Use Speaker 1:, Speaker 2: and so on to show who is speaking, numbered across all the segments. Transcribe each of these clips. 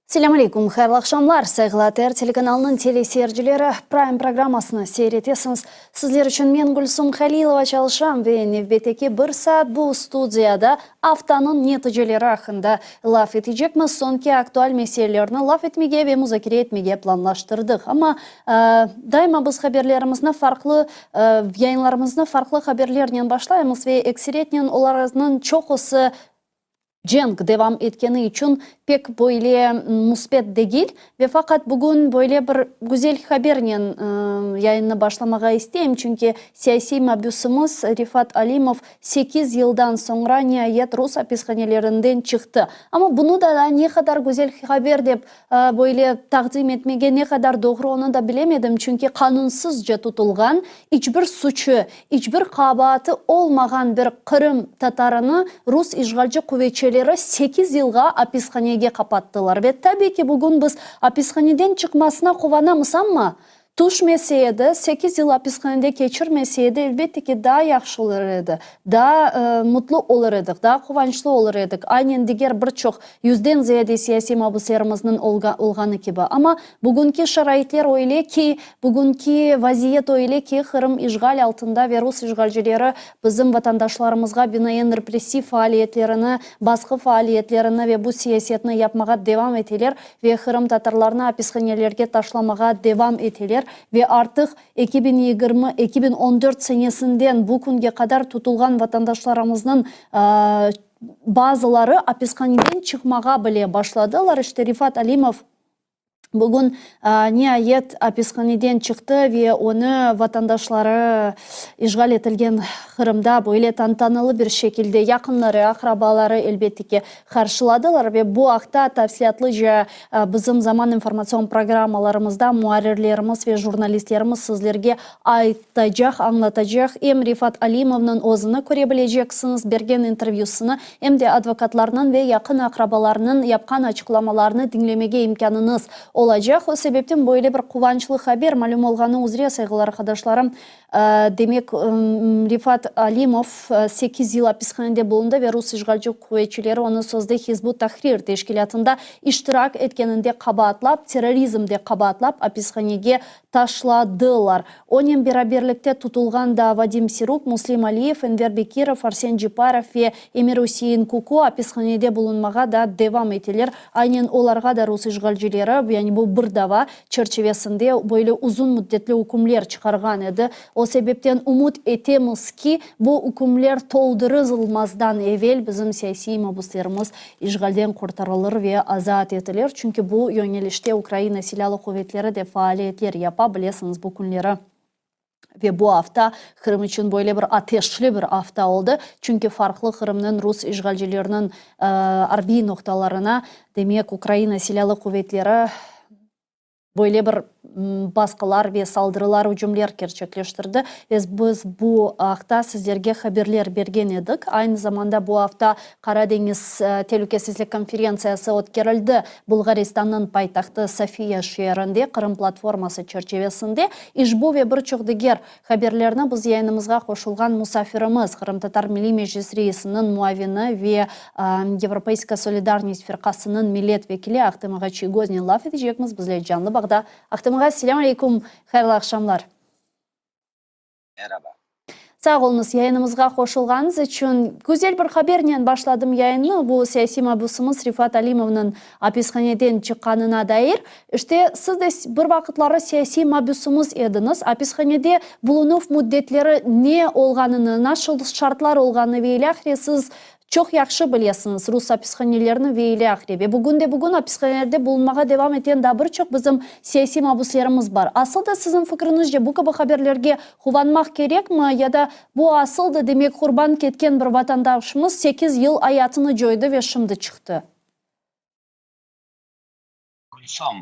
Speaker 1: Selâm aleyküm, hayırlı aqşamlar, sayğılı ATR telekanalınıñ teleseyircileri, Prime programmasını seyir etesiñiz. Sizler içün men Gülsum Halilova çalışam ve nevbetteki bir saat bu studiyada aftanıñ neticeleri aqqında laf etecekmiz, soñki aktual meselelerni laf etmege ve muzakere etmege planlaştırdıq. Amma daima biz haberlerimizni farqlı, yayınlarımıznı farqlı haberlernen başlaymız ve ekseriyetnen olarnıñ çoqusı Cenk devam etkeni içün pek böyle müsbet degil ve faqat bugün böyle bir güzel habernen yayınnı başlamağa isteyim, çünki siyasiy mabüsimiz Refat Alimov sekiz yıldan soñra niayet rus apishanelerinden çıqtı. Amma bunı da ne qadar güzel haber dep Böyle taqdim etmege ne qadar doğru onı da bilemedim, çünki qanunsızca tutulğan, iç bir suçu, iç bir qabaatı olmağan bir Qırım tatarını rus işğalci quvetçileri sekiz yılğa apishanege qapattılar. Ve tabiy ki, bugün biz apishaneden çıqmasına quvanamız, amma Tüşmese edi, sekiz yıl apishanede keçirmese edi, elbette ki, daa yahşı olur edi, daa mutlu olur edik, daa quvançlı olur edik, aynen diger bir çoq yüzden ziyade siyasiy mabuslerimizniñ olğanı kibi. Amma bugünki şaraitler öyle ki, bugünki vaziyet öyle ki, Qırım işğal altında ve rus işğalcileri bizim vatandaşlarımızğa binaen repressiv faaliyetlerini, basqı faaliyetlerini ve bu siyasetni yapmağa devam eteler, ve qırımtatarlarnı apishanelerge taşlamağa devam eteler ve artıq 2020, 2014 senesinden bu künge qadar tutulğan vatandaşlarımıznıñ bazıları apishaneden çıqmağa bile başladılar. İşte Refat Alimov bugün niayet apishaneden çıqtı ve onı vatandaşları işğal etilgen Qırımda böyle tantanalı bir şekilde yaqınları, aqrabaları, elbette ki, qarşıladılar ve bu aqta tafsilâtlıca bizim Zaman informatsion programmalarımızda muarrirlerimiz ve jurnalistlerimiz sizlerge aytacaq, añlatacaq. Em Refat Alimovnıñ özüni köre bileceksiñiz, bergen intervyüsını, em de advokatlarnıñ ve yaqın aqrabalarınıñ yapqan açıqlamalarını diñlemege imkânıñız olacaq. O sebepten böyle bir quvançlı haber malüm olğanı üzre, sayğılı arqadaşlarım, Demek, Refat Alimov sekiz yıl apishanede bulundı ve rus işğalci quvetçileri onı sözde Hizb ut-Tahrir teşkilâtında iştirak etkeninde qabaatlap, terrorizmde qabaatlap, apishanege taşladılar. Onen beraberlikte tutulğan daa Vadim Siruk, Muslim Aliyev, Enver Bekirov, Arsen Ceparov ve Emir-Üsein Kuku apishanede bulunmağa da devam eteler. Aynen olarğa da rus işğalcileri, yani bu bir dava, çerçivesinde böyle uzun müddetli ükümler çıqarğan edi. O sebepten ümüt etemiz ki, bu ükümler toldurılmazdan evel bizim siyasiy mabuslerimiz işğalden qurtarılır ve azat etilir, çünki bu yöñelişte Ukraina Silâlı Quvetleri de faaliyetler yapa, bilesiñiz, bu künleri. Ve bu afta Qırım içün böyle bir ateşli bir afta oldı, çünki farqlı Qırımnıñ rus işğalcileriniñ arbiy noqtalarına, demek, Ukraina Silâlı Quvetleri böyle bir basqılar ve saldırılar, ücümler kerçekleştirdi. Ve biz bu aqta sizlerge haberler bergen edik. Aynı zamanda bu afta Qara deñiz telükesizlik konferentsiyası ötkerildi Bulğaristannıñ paytahtı Sofiya şeerinde Qırım platforması çerçivesinde. İşbu ve bir çoq diger haberlerni biz yayınımızğa qoşulğan musafirimiz, Qırımtatar Milliy Meclis reisiniñ muavini ve Yevropeyska solidarnost firqasınıñ millet vekili Ahtem ağa Çiygoznen laf etecekmiz. Bizler canlı bağda. Ahtem ağa, selâm aleyküm, hayırlı aqşamlar.
Speaker 2: Meraba.
Speaker 1: Sağ oluñız, yayınımızğa qoşulğanıñız içün. Güzel bir habernen başladım yayınnı, bu siyasiy mabüsimiz Refat Alimovnıñ apishaneden çıqqanına dair. İşte, siz de bir vaqıtları siyasiy mabüsimiz ediñiz. Apishanede bulunuv müddetleri ne olğanını, nasıl şartlar olğanını ve ilâhre siz Çoq yahşı bilesiñiz, rus apishanelerini ve ilâhre. Ve bugün de bugün apishanelerde bulunmağa devam eten daa bir çoq bizim siyasiy mabuslerimiz bar. Asıl da siziñ fikriñizce bu kibi haberlerge quvanmaq kerekmi ya da bu asıl da demek qurban ketken bir vatandaşımız sekiz yıl ayatını coydı ve şimdi çıqtı?
Speaker 2: Gülsum,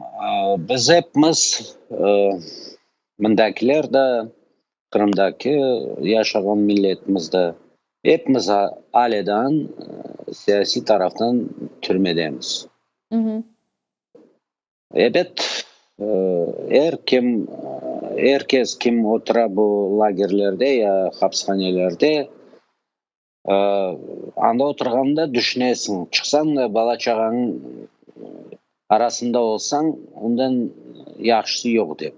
Speaker 2: biz epimiz, mındakiler de, Qırımdaki yaşağan milletimiz de, epimiz alâdan siyasiy taraftan türmedemiz. Ebet, er kim, er kes kim otura bu lagerlerde ya hapishanelerde, Anda oturğanda düşünesiñ, çıqsañ da bala-çağañ. arasında olsañ, ondan yahşısı yoq dep.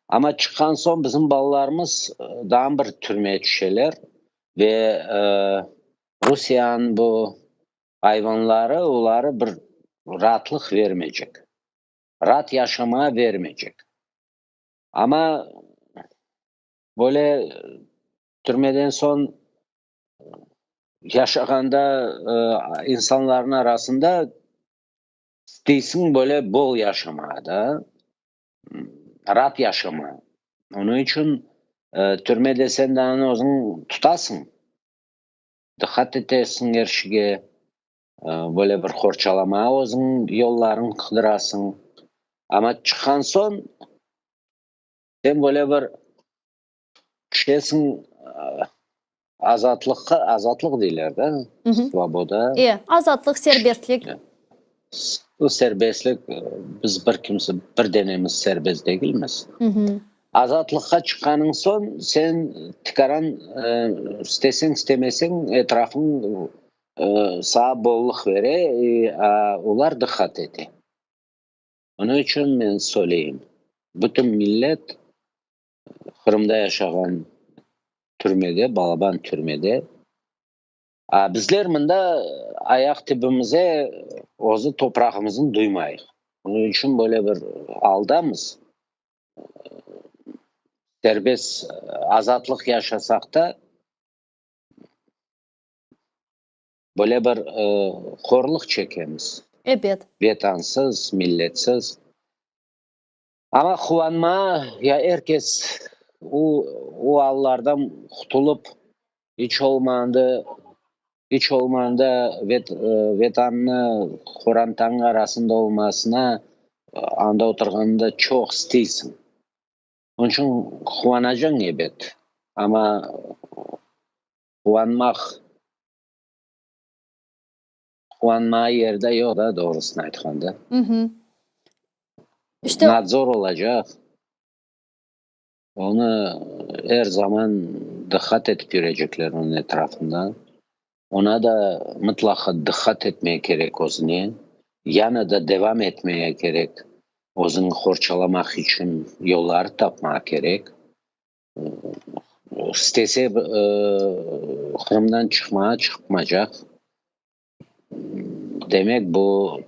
Speaker 2: Amma çıqqan soñ bizim balalarımız daa bir türmeye tüşeler ve Rusiyanıñ bu ayvanları oları bir raatlıq vermeycek, raat yaşamağa vermeycek. Amma böyle türmeden soñ yaşağanda insanlarnıñ arasında isteysiñ böyle bol yaşamağa da, raat yaşamağa. Onıñ içün türmede sen de anı özüñ tutasıñ, diqqat etesiñ er şeyge, böyle bir qorçalamağa özüñ yollarıñ qıdırasıñ. Amma çıqqan soñ sen böyle bir tüşesiñ azatlıqqa, azatlıq deyler da, svoboda.
Speaker 1: E, azatlıq, serbestlik.
Speaker 2: Bu serbestlik, biz bir kimse, bir denemiz serbest degilmiz. Azatlıqqa çıqqanıñ soñ sen tikaran isteseñ, istemeseñ etrafıñ sağa bollıq bere, olar diqqat ete. Onıñ içün men söyleyim, bütün millet Qırımda yaşağan türmede, balaban türmede, a bizler mında ayaq tibimize özü toprağımıznı duymayıq. Onıñ içün böyle bir aldamız. Serbest, azatlıq yaşasaq da, böyle bir horluq çekemiz.
Speaker 1: Ebet.
Speaker 2: Vetansız, milletsiz. Amma quvanma, ya er kes o, o allardan qutulıp, iç olmadı, iç olmağanda vet, Vetanını, qorantañıñ arasında olmasına, anda oturğanında çoq isteysiñ. Onıñ içün quvanacañ ebet, amma quvanmaq, quvanmağa yer de yoq da, doğrusını aytqanda.
Speaker 1: İşte.
Speaker 2: Nadzor olacaq. Onı er zaman diqqat etip yürecekler onıñ etrafında. Ona da mıtlaqa diqqat etmege kerek özüne. Yanı da devam etmege kerek. Özüni qorçalamaq içün yollar tapmağa kerek. İstese Qırımdan çıqmağa çıqmacaq. Demek, bu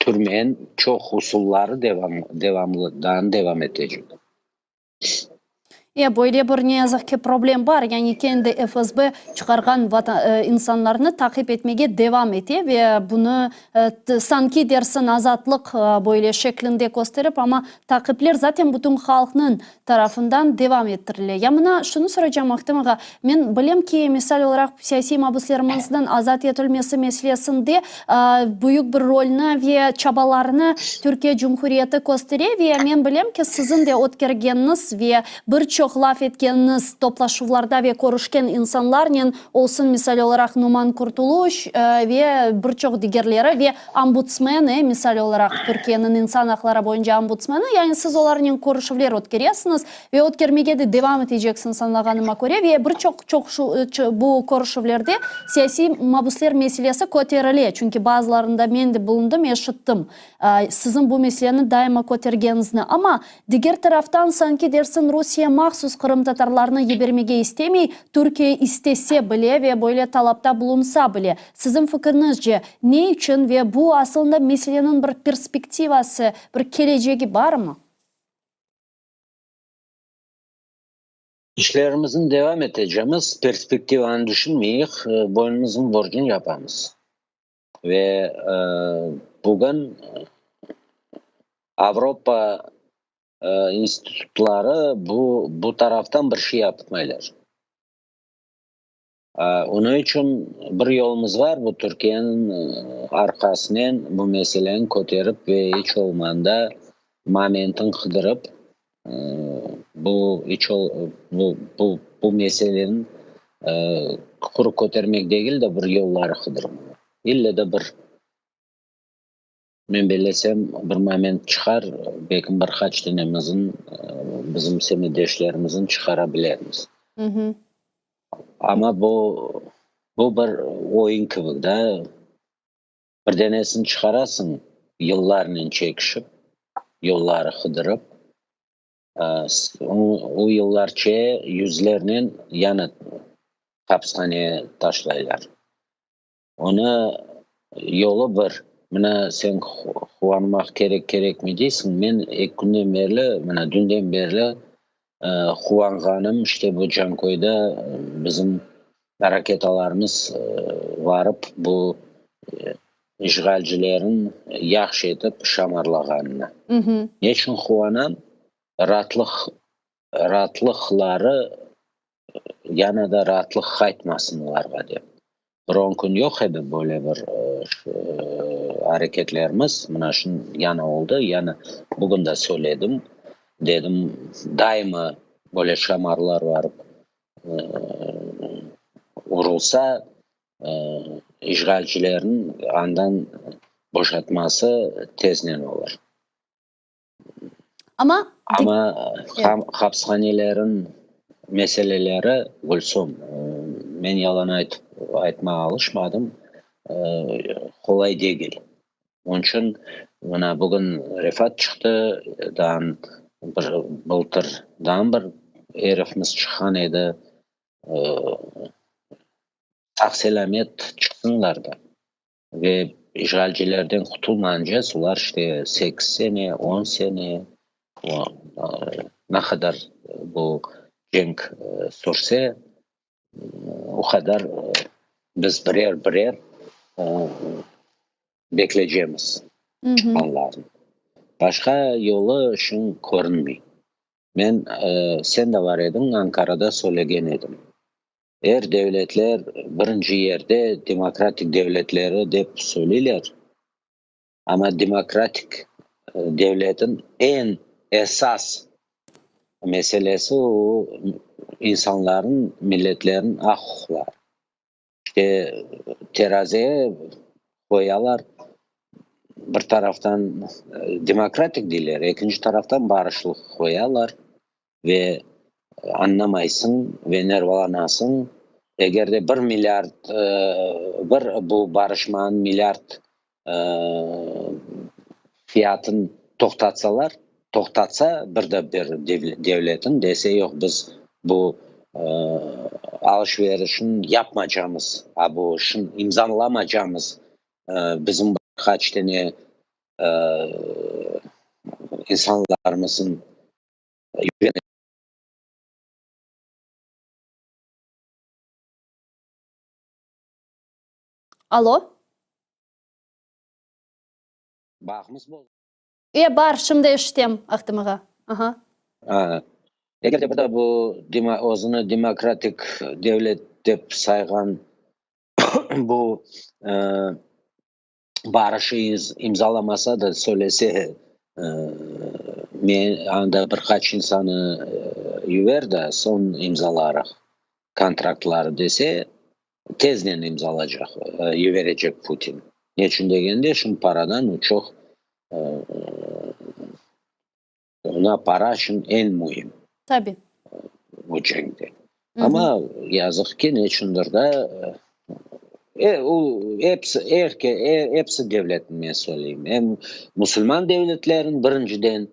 Speaker 2: türmen çoq usulları devam, devamlı, daa devam etecek.
Speaker 1: E, böyle bir ne yazıq ki problem bar, yani kendi FSB çıqarğan insanlarnı taqip etmege devam ete ve bunı sanki dersin azatlıq böyle şeklinde kösterip, amma taqipler zaten bütün halqnıñ tarafından devam ettirile. Ya mına şunı soracağım, Ahtem ağa, men bilem ki, misal olaraq, siyasiy mabüslerimizniñ azat etilmesi meselesinde büyük bir rolni ve çabalarnı Türkiye Cumhuriyeti köstere ve men bilem ki, siziñ de ötkergeniñiz ve bir çoq laf etkeniñiz toplaşuvlarda ve körüşken insanlarnen, olsun, misal olaraq, Numan Kurtuluş ve bir çoq digerleri ve Ombudsmeni, misal olaraq, Türkiyeniñ insan aqları boyunca ombudsmeni, yani siz olarnen körüşüvler ötkeresiñiz ve ötkermege de devam eteceksiñiz, añlağanıma köre, ve bir çoq çoq şu bu körüşüvlerde siyasiy mabüsler meselesi köterile, çünki bazılarında men de bulundım, eşittim siziñ bu meseleni daima kötergeniñizni. Amma, diger taraftan, sanki dersiñ Rusiye mahsus qırımtatarlarnı yibermege istemey, Türkiye istese bile ve böyle talapta bulunsa bile. Siziñ fikriñizce, ne içün ve bu asılında meseleniñ bir perspektivası, bir kelecegi barmı?
Speaker 2: İşlerimizni devam etecemiz, perspektivanı düşünmeyik, boynumıznıñ borcunı yapamız. Ve bugün Avropa institutları bu, bu taraftan bir şey yapmaylar. Onıñ içün bir yolumız bar, bu Türkiyeniñ arqasınen bu meseleni köterip ve iç olmağanda momentini qıdırıp, bu iç bu bu bu meseleni quru kötermek degil de, bir yolları qıdırmağa. İlle de bir, men bellesem, bir moment çıqar, belki bir qaç tanemizin, bizim semetdeşlerimizin çıqara bilermiz. Amma bu, bu bir oyun kibi da, bir denesini çıqarasıñ. Yıllarnen çekişip, yolları qıdırıp, o yıllarçe yüzlernen yañı hapishaneye taşlaylar. Onı yolu bir. Mına sen quvanmaq kerek, kerekmi deysiñ, men eki künden berli, mına dünden berli quvanğanım, işte bu Canköyde bizim raketalarımız varıp bu işğalcilerniñ yahşı etip şamarlağanına. Ne içün quvanam? Raatlıq, raatlıqları yana da raatlıq qaytmasın olarğa dep. Bir on kün yoq edi böyle bir areketlerimiz, mına şun yana oldı, yana bugün de söyledim, dedim, daima böyle şamarlar varıp urulsa, işğalcilerniñ andan boşatması teznen olur.
Speaker 1: Amma
Speaker 2: Amma hapishanelerin meseleleri, Gülsum, men yalan aytıp aytmağa alışmadım, qolay degil. Onıñ içün mına bugün Refat çıqtı, daa bir bıltır daa bir erifimiz çıqqan edi. Sağ-selâmet çıqsınlar da. Ve işğalcilerden qutulmanca olar işte sekiz sene, on sene, ne qadar bu cenk sürse, o qadar biz birer-birer bekleycemiz çıqqanlarını. Başqa yolu şunıñ körünmey. Men, sen de bar ediñ, Ankarada söylegen edim. Er devletler birinci yerde demokratik devletleri dep söyleyler, amma demokratik devletin eñ esas meselesi o insanların, milletlerin aq-uquqları. İşte terazeye qoyalar, bir taraftan demokratik deyler, ekinci taraftan barışlıq qoyalar ve añlamaysıñ ve nervalanasıñ. Eger de bir milliard, bir bu barışmanıñ milliard fiyatın toqtatsalar, toqtatsa bir de bir devletin dese yoq biz bu alış-verişni yapmacamız, a bu işni imzalamacamız, bizim bir qaç tane insanlarımızın
Speaker 1: Alo?
Speaker 2: Bağımız bozuldı.
Speaker 1: E, bar, şimdi eşitem, Ahtem ağa. Aha.
Speaker 2: A, eger de bir de bu özüni demokratik devlet dep sayğan bu barışı imzalamasa da, söylese, men anda bir qaç insanı yiber da, soñ imzalarıq kontraktları dese, teznen imzalacaq, yiberecek Putin. Ne içün degende, şimdi paradan o çoq, oña para şimdi eñ müim.
Speaker 1: Tabi.
Speaker 2: Bu cenkte. Amma yazıq ki, ne içündir da, e, o episi, er ke, episi devletniñ, men söyleyim, em musulman devletleriniñ birinciden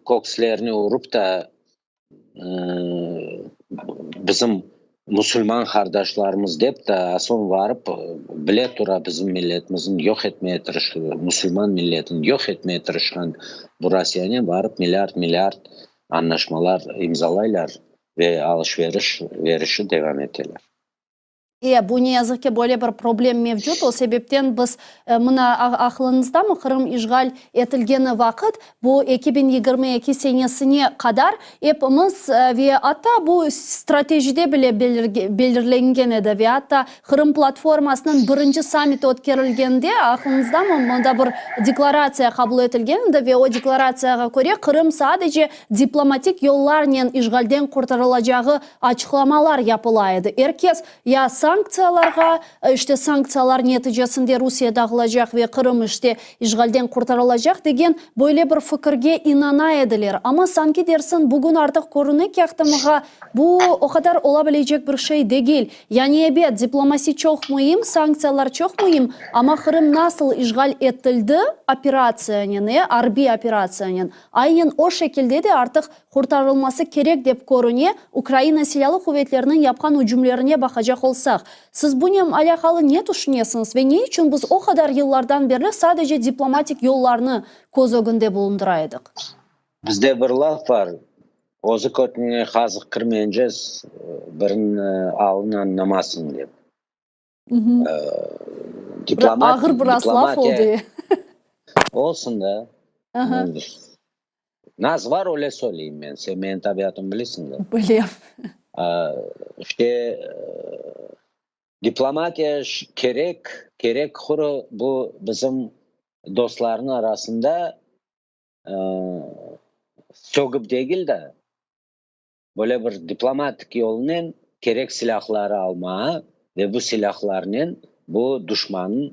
Speaker 2: kökslerine urıp da, bizim musulman qardaşlarımız dep da, soñ varıp bile tura bizim milletimizni yoq etmeye tırış, musulman milletini yoq etmeye tırışqan bu Rossiyanen varıp milliard-milliard añlaşmalar imzalaylar ve alış-veriş verişi devam eteler.
Speaker 1: E, bu ne yazıq ki, böyle bir problem mevcut. O sebepten biz, mına, aqlıñızdamı, Qırım işğal etilgeni vaqıt, bu 2022 senesine qadar epimiz ve atta bu stratejide bile belirlengen edi ve atta Qırım platformasınıñ birinci sammiti ötkerilgende, aqlıñızdamı, mında bir deklaratsiya qabul etilgen edi ve o deklaratsiyağa köre Qırım sadece diplomatik yollarnen işğalden qurtarılacağı açıqlamalar yapıla edi. Er kes ya sağ. sanktsiyalarğa, işte sanktsiyalar neticesinde Rusiye dağılacaq ve Qırım işte işğalden qurtarılacaq degen böyle bir fikirge inana ediler. Amma sanki dersin bugün artıq körüne ki, Ahtem ağa, bu o qadar ola bilecek bir şey degil. Yani ebet, diplomasi çoq müim, sanktsiyalar çoq müim, amma Qırım nasıl işğal etildi operatsiyanen, e, arbiy operatsiyanen, aynen o şekilde de artıq qurtarılması kerek dep körüne, Ukraina Silâlı Quvetleriniñ yapqan ücümlerine baqacaq olsaq. Siz bunen alâqalı ne tüşünesiñiz ve ne içün biz o qadar yıllardan berli sadece diplomatik yollarnı köz ögünde bulundıra edik?
Speaker 2: Bizde bir laf bar, Özü kötüñe qazıq kirmeyince, biriniñ alını añlamasıñ dep.
Speaker 1: Diplomat, Ağır biraz laf oldı.
Speaker 2: Olsun da. Naz var, öyle söyleyim men. Sen menim tabiatımı bilesiñ de.
Speaker 1: Bilem.
Speaker 2: İşte, diplomatiya kerek, kerek quru bu bizim dostlarnıñ arasında sögüp degil de, böyle bir diplomatik yolnen kerek silâhları almağa ve bu silâhlarnen bu duşmannı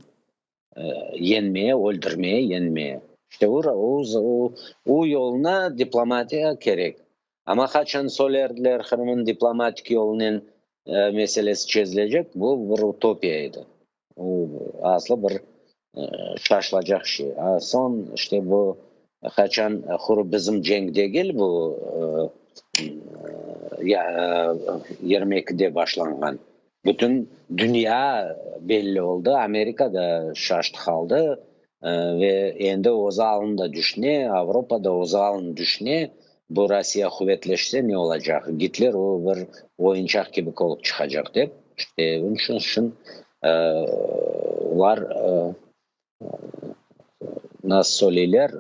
Speaker 2: yeñmeye, öldürmeye, yeñmeye. İşte o yoluna diplomatiya kerek. Amma qaçan söylerdiler Qırımnıñ diplomatik yolunen meselesi çezilecek, bu bir utopiya edi. O aslı bir şaşılacaq şey. A soñ işte bu qaçan quru bizim cenk degil bu 22-de başlanğan. Bütün dünya belli oldı, Amerika da şaştı qaldı ve endi öz alını da düşüne, Avropa da öz alını düşüne, bu Rossiya quvetleşse ne olacaq, Gitler o bir oyuncaq kibi olıp çıqacaq dep. İşte, onıñ içün olar nasıl söyleyler,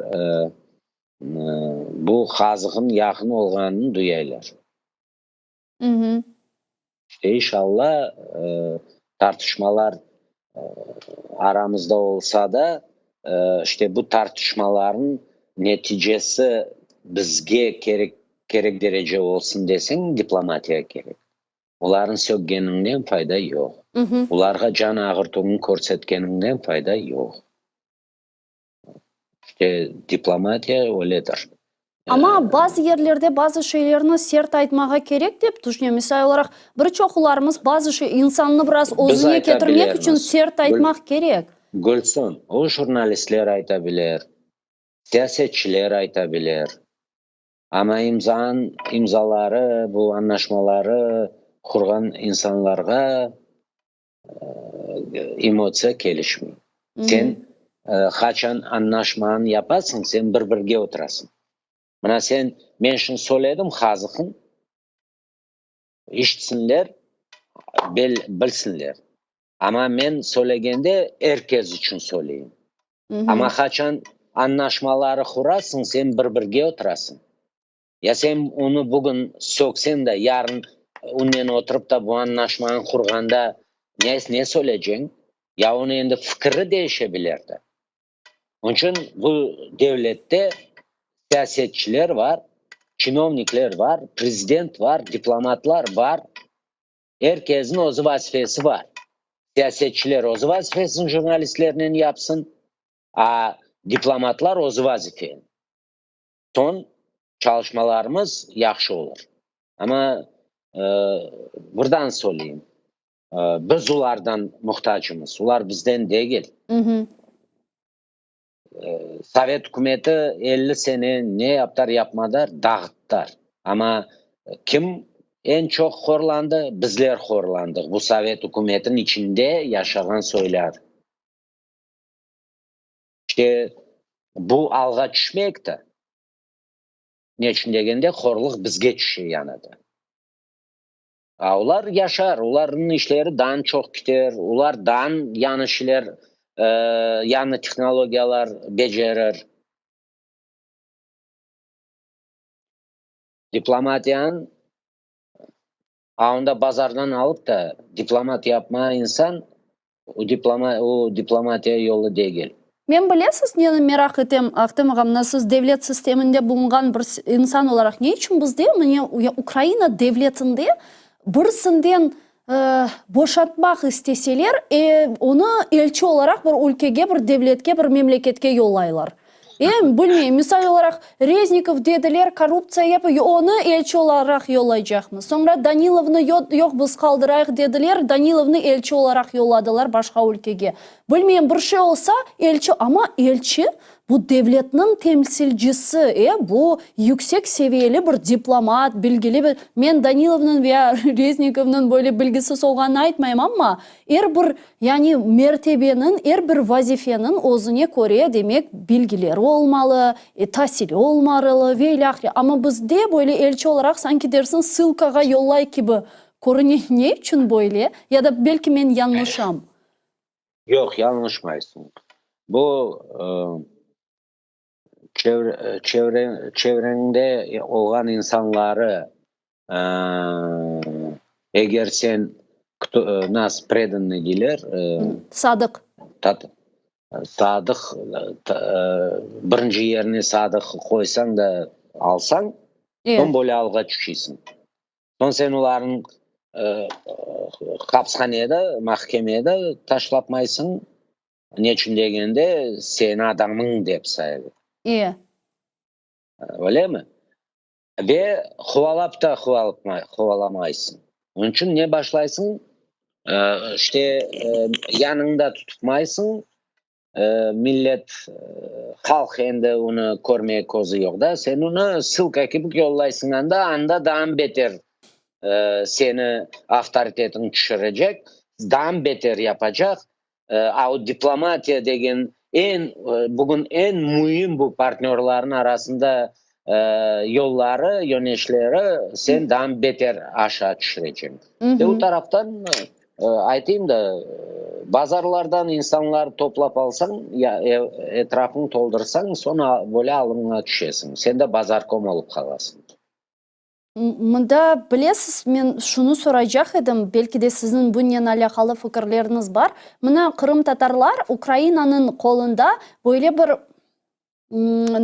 Speaker 2: bu qazığın yaqın olğanını duyaylar. İşte, inşalla, tartışmalar aramızda olsa da, işte bu tartışmalarnıñ neticesi bizge kerek kerek derece olsun deseñ, diplomatiya kerek. Olarnı söggeniñden fayda yoq. Olarğa can ağırtuvıñı körsetkeniñden fayda yoq. İşte, diplomatiya öyledir.
Speaker 1: Amma bazı yerlerde bazı şeylerni sert aytmağa kerek dep tüşünem. Misal olaraq, bir çoqularımız bazı şey, insannı biraz özüne ketirmek içün sert aytmaq kerek.
Speaker 2: Gülsüm, o jurnalistler ayta bilir, siyasetçiler ayta bilir. Amma imzanıñ imzaları, bu añlaşmaları qurğan insanlarğa emotsiya kelişmey. Sen qaçan añlaşmanı yapasıñ, sen bir-birge oturasıñ. Mına sen, men şunı söyledim, hazıqıñ, işitsinler, bilsinler. Amma men söylegende er kes içün söyleyim. Amma qaçan añlaşmaları qurasıñ, sen bir-birge oturasıñ. Ya sen onı bugün sökseñ de, yarın onnen oturıp da bu añlaşmanı qurğanda ne, ne söyleyceñ? Ya onıñ endi fikri deñişe bilerdi. Onıñ içün bu devlette siyasetçiler bar, çinovnikler bar, prezident bar, diplomatlar bar. Er kesniñ özü vazifesi bar. Siyasetçiler özü vazifesini jurnalistlernen yapsın, a diplomatlar özü vazifeni. Soñ çalışmalarımız yahşı olur. Amma birdan söyleyim, biz olardan muhtacımız, olar bizden degil. Sovet ükümeti 50 sene ne yaptılar, yapmadılar, dağıttılar. Amma kim eñ çoq horlandı? Bizler horlandıq, bu sovet ükümetiniñ içinde yaşağan soylar. İşte, bu alğa tüşmektir. Ne içün degende, horluq bizge tüşe yanı da. A olar yaşar, olarnıñ işleri daa çoq kiter, olar daa yañı şeyler, yañı tehnologiyalar becerir. Diplomatiyanıñ a onda bazardan alıp da diplomat yapma insan, o o diplomatiya yolu degil.
Speaker 1: Men bilesiz neni meraq etem, Ahtem ağa, mına siz devlet sisteminde bulunğan bir insan olaraq, ne içün bizde, mine, Ukraina devletinde birisinden. Boşatmaq isteseler, onı elçi olaraq bir ülkege, bir devletke, bir memleketke yollaylar. Em, bilmeyim, misal olaraq, Reznikov dediler, korruptsiya yapı, onı elçi olaraq yollaycaqmız. Soñra Danilovnı yoq, biz qaldırayıq dediler, Danilovnı elçi olaraq yolladılar başqa ülkege. Bilmeyim, bir şey olsa, elçi, amma elçi Bu devletniñ temsilcisi, e, bu yüksek seviyeli bir diplomat, bilgili bir, men Danilovnıñ ve Reznikovnıñ böyle bilgisiz olğanını aytmayım, amma er bir, yani mertebeniñ, er bir vazifeniñ özüne köre, demek, bilgileri olmalı, tasili olmarılı ve ilâhre. Amma bizde böyle elçi olaraq sanki dersiñ ssılkağa yollay kibi körüne. Ne içün böyle? Ya da belki men yañlışam?
Speaker 2: Yoq, yañlışmaysıñ. Bu, çevre, çevreñde olğan insanları, eger sen, nas predannıy deyler,
Speaker 1: Sadıq.
Speaker 2: Sadıq, birinci yerine sadıq qoysañ da alsañ, soñ böyle alğa tüşesiñ. Soñ sen olarnıñ hapishanede, mahkemede taşlatmaysıñ, neçün degende, seni adamıñ dep sayılır. Öylemi? Ve quvalap da quvalamaysıñ. Onıñ içün ne başlaysıñ? İşte, yanıñda tutmaysıñ, Millet, halq endi onı körmege közü yoq da, sen onı ssılka kibi yollaysıñ anda, anda daa beter seni avtoritetiñ tüşürecek, daa beter yapacaq. A o diplomatiya degen eñ, bugün eñ müim bu partnörlarnıñ arasında yolları, yöneşleri sen daa beter aşağı tüşüreceñ. Ve o taraftan Aytayım da, bazarlardan insanlar toplap alsañ, ya etrafıñ toldursañ, soñ böyle alıña tüşesiñ. Sen de bazarkom olıp qalasıñ.
Speaker 1: Mında, bilesiz, men şunı soraycaq edim, belki de siziñ bunen alâqalı fikirleriñiz bar. Mına, qırımtatarlar Ukrainanıñ qolunda böyle bir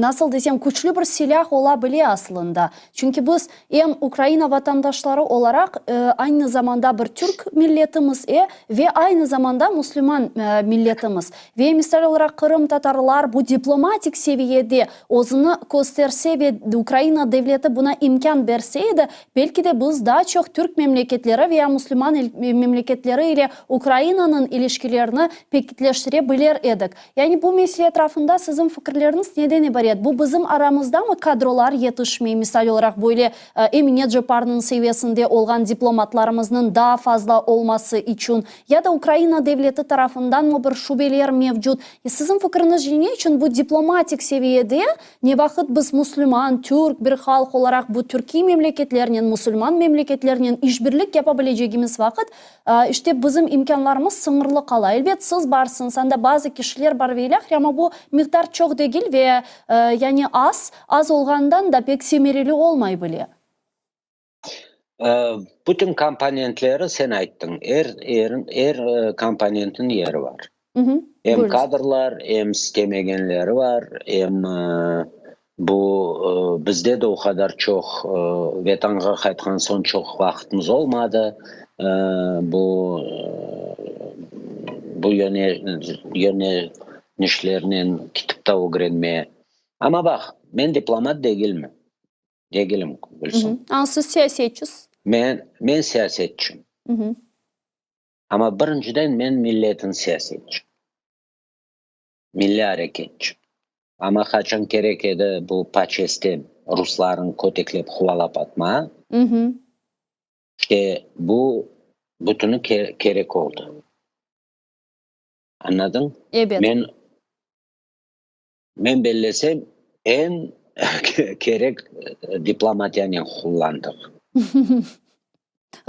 Speaker 1: nasıl desem, küçlü bir silâh ola bile aslında. Çünki biz em Ukraina vatandaşları olaraq, aynı zamanda bir türk milletimiz, e, ve aynı zamanda musulman milletimiz. Ve, misal olaraq, qırımtatarlar bu diplomatik seviyede özüni kösterse ve Ukraina devleti buna imkân berse edi, belki de biz daa çoq türk memleketleri veya musulman memleketleri ile Ukrainanıñ ilişkilerini pekitleştire biler edik. Yani bu mesele etrafında siziñ fikirleriñiz neden ibaret? Bu bizim aramızdamı kadrolar yetişmey, misal olaraq, böyle Emine Ceparnıñ seviyesinde olğan diplomatlarımıznıñ daa fazla olması içün, ya da Ukraina devleti tarafındanmı bir şübeler mevcut? Siziñ fikriñizce ne içün bu diplomatik seviyede ne vaqıt biz musulman, türk bir halq olaraq bu türkiy memleketlernen, musulman memleketlernen işbirlik yapa bilecegimiz vaqıt, İşte, bizim imkânlarımız sıñırlı qala. Elbet, siz barsıñız, anda bazı kişiler bar ve ilâhre, amma bu miqdar çoq degil ve, yani az, az olğanından da pek semereli olmay bile.
Speaker 2: Bütün komponentleri sen ayttıñ. Er, er, er komponentniñ yeri bar. Em kadrlar, em istemegenleri bar, em bu bizde de o qadar çoq Vetanğa qaytqan soñ çoq vaqıtımız olmadı. Bu bu yönelişlernen kitip ta ögrenmeye. Amma baq, men diplomat degilmi, degilim, Gülsüm.
Speaker 1: A, siz siyasetçisiz.
Speaker 2: Men, men siyasetçim. Amma birinciden men milletin siyasetçi, milliy areketçi. Amma qaçan kerek edi bu PACEsten rusların köteklep quvalap atmağa, işte bu bütüni kerek oldı. Añladıñ?
Speaker 1: Ebet.
Speaker 2: Men, men bellesem, eñ kerek diplomatiyanen qullandıq.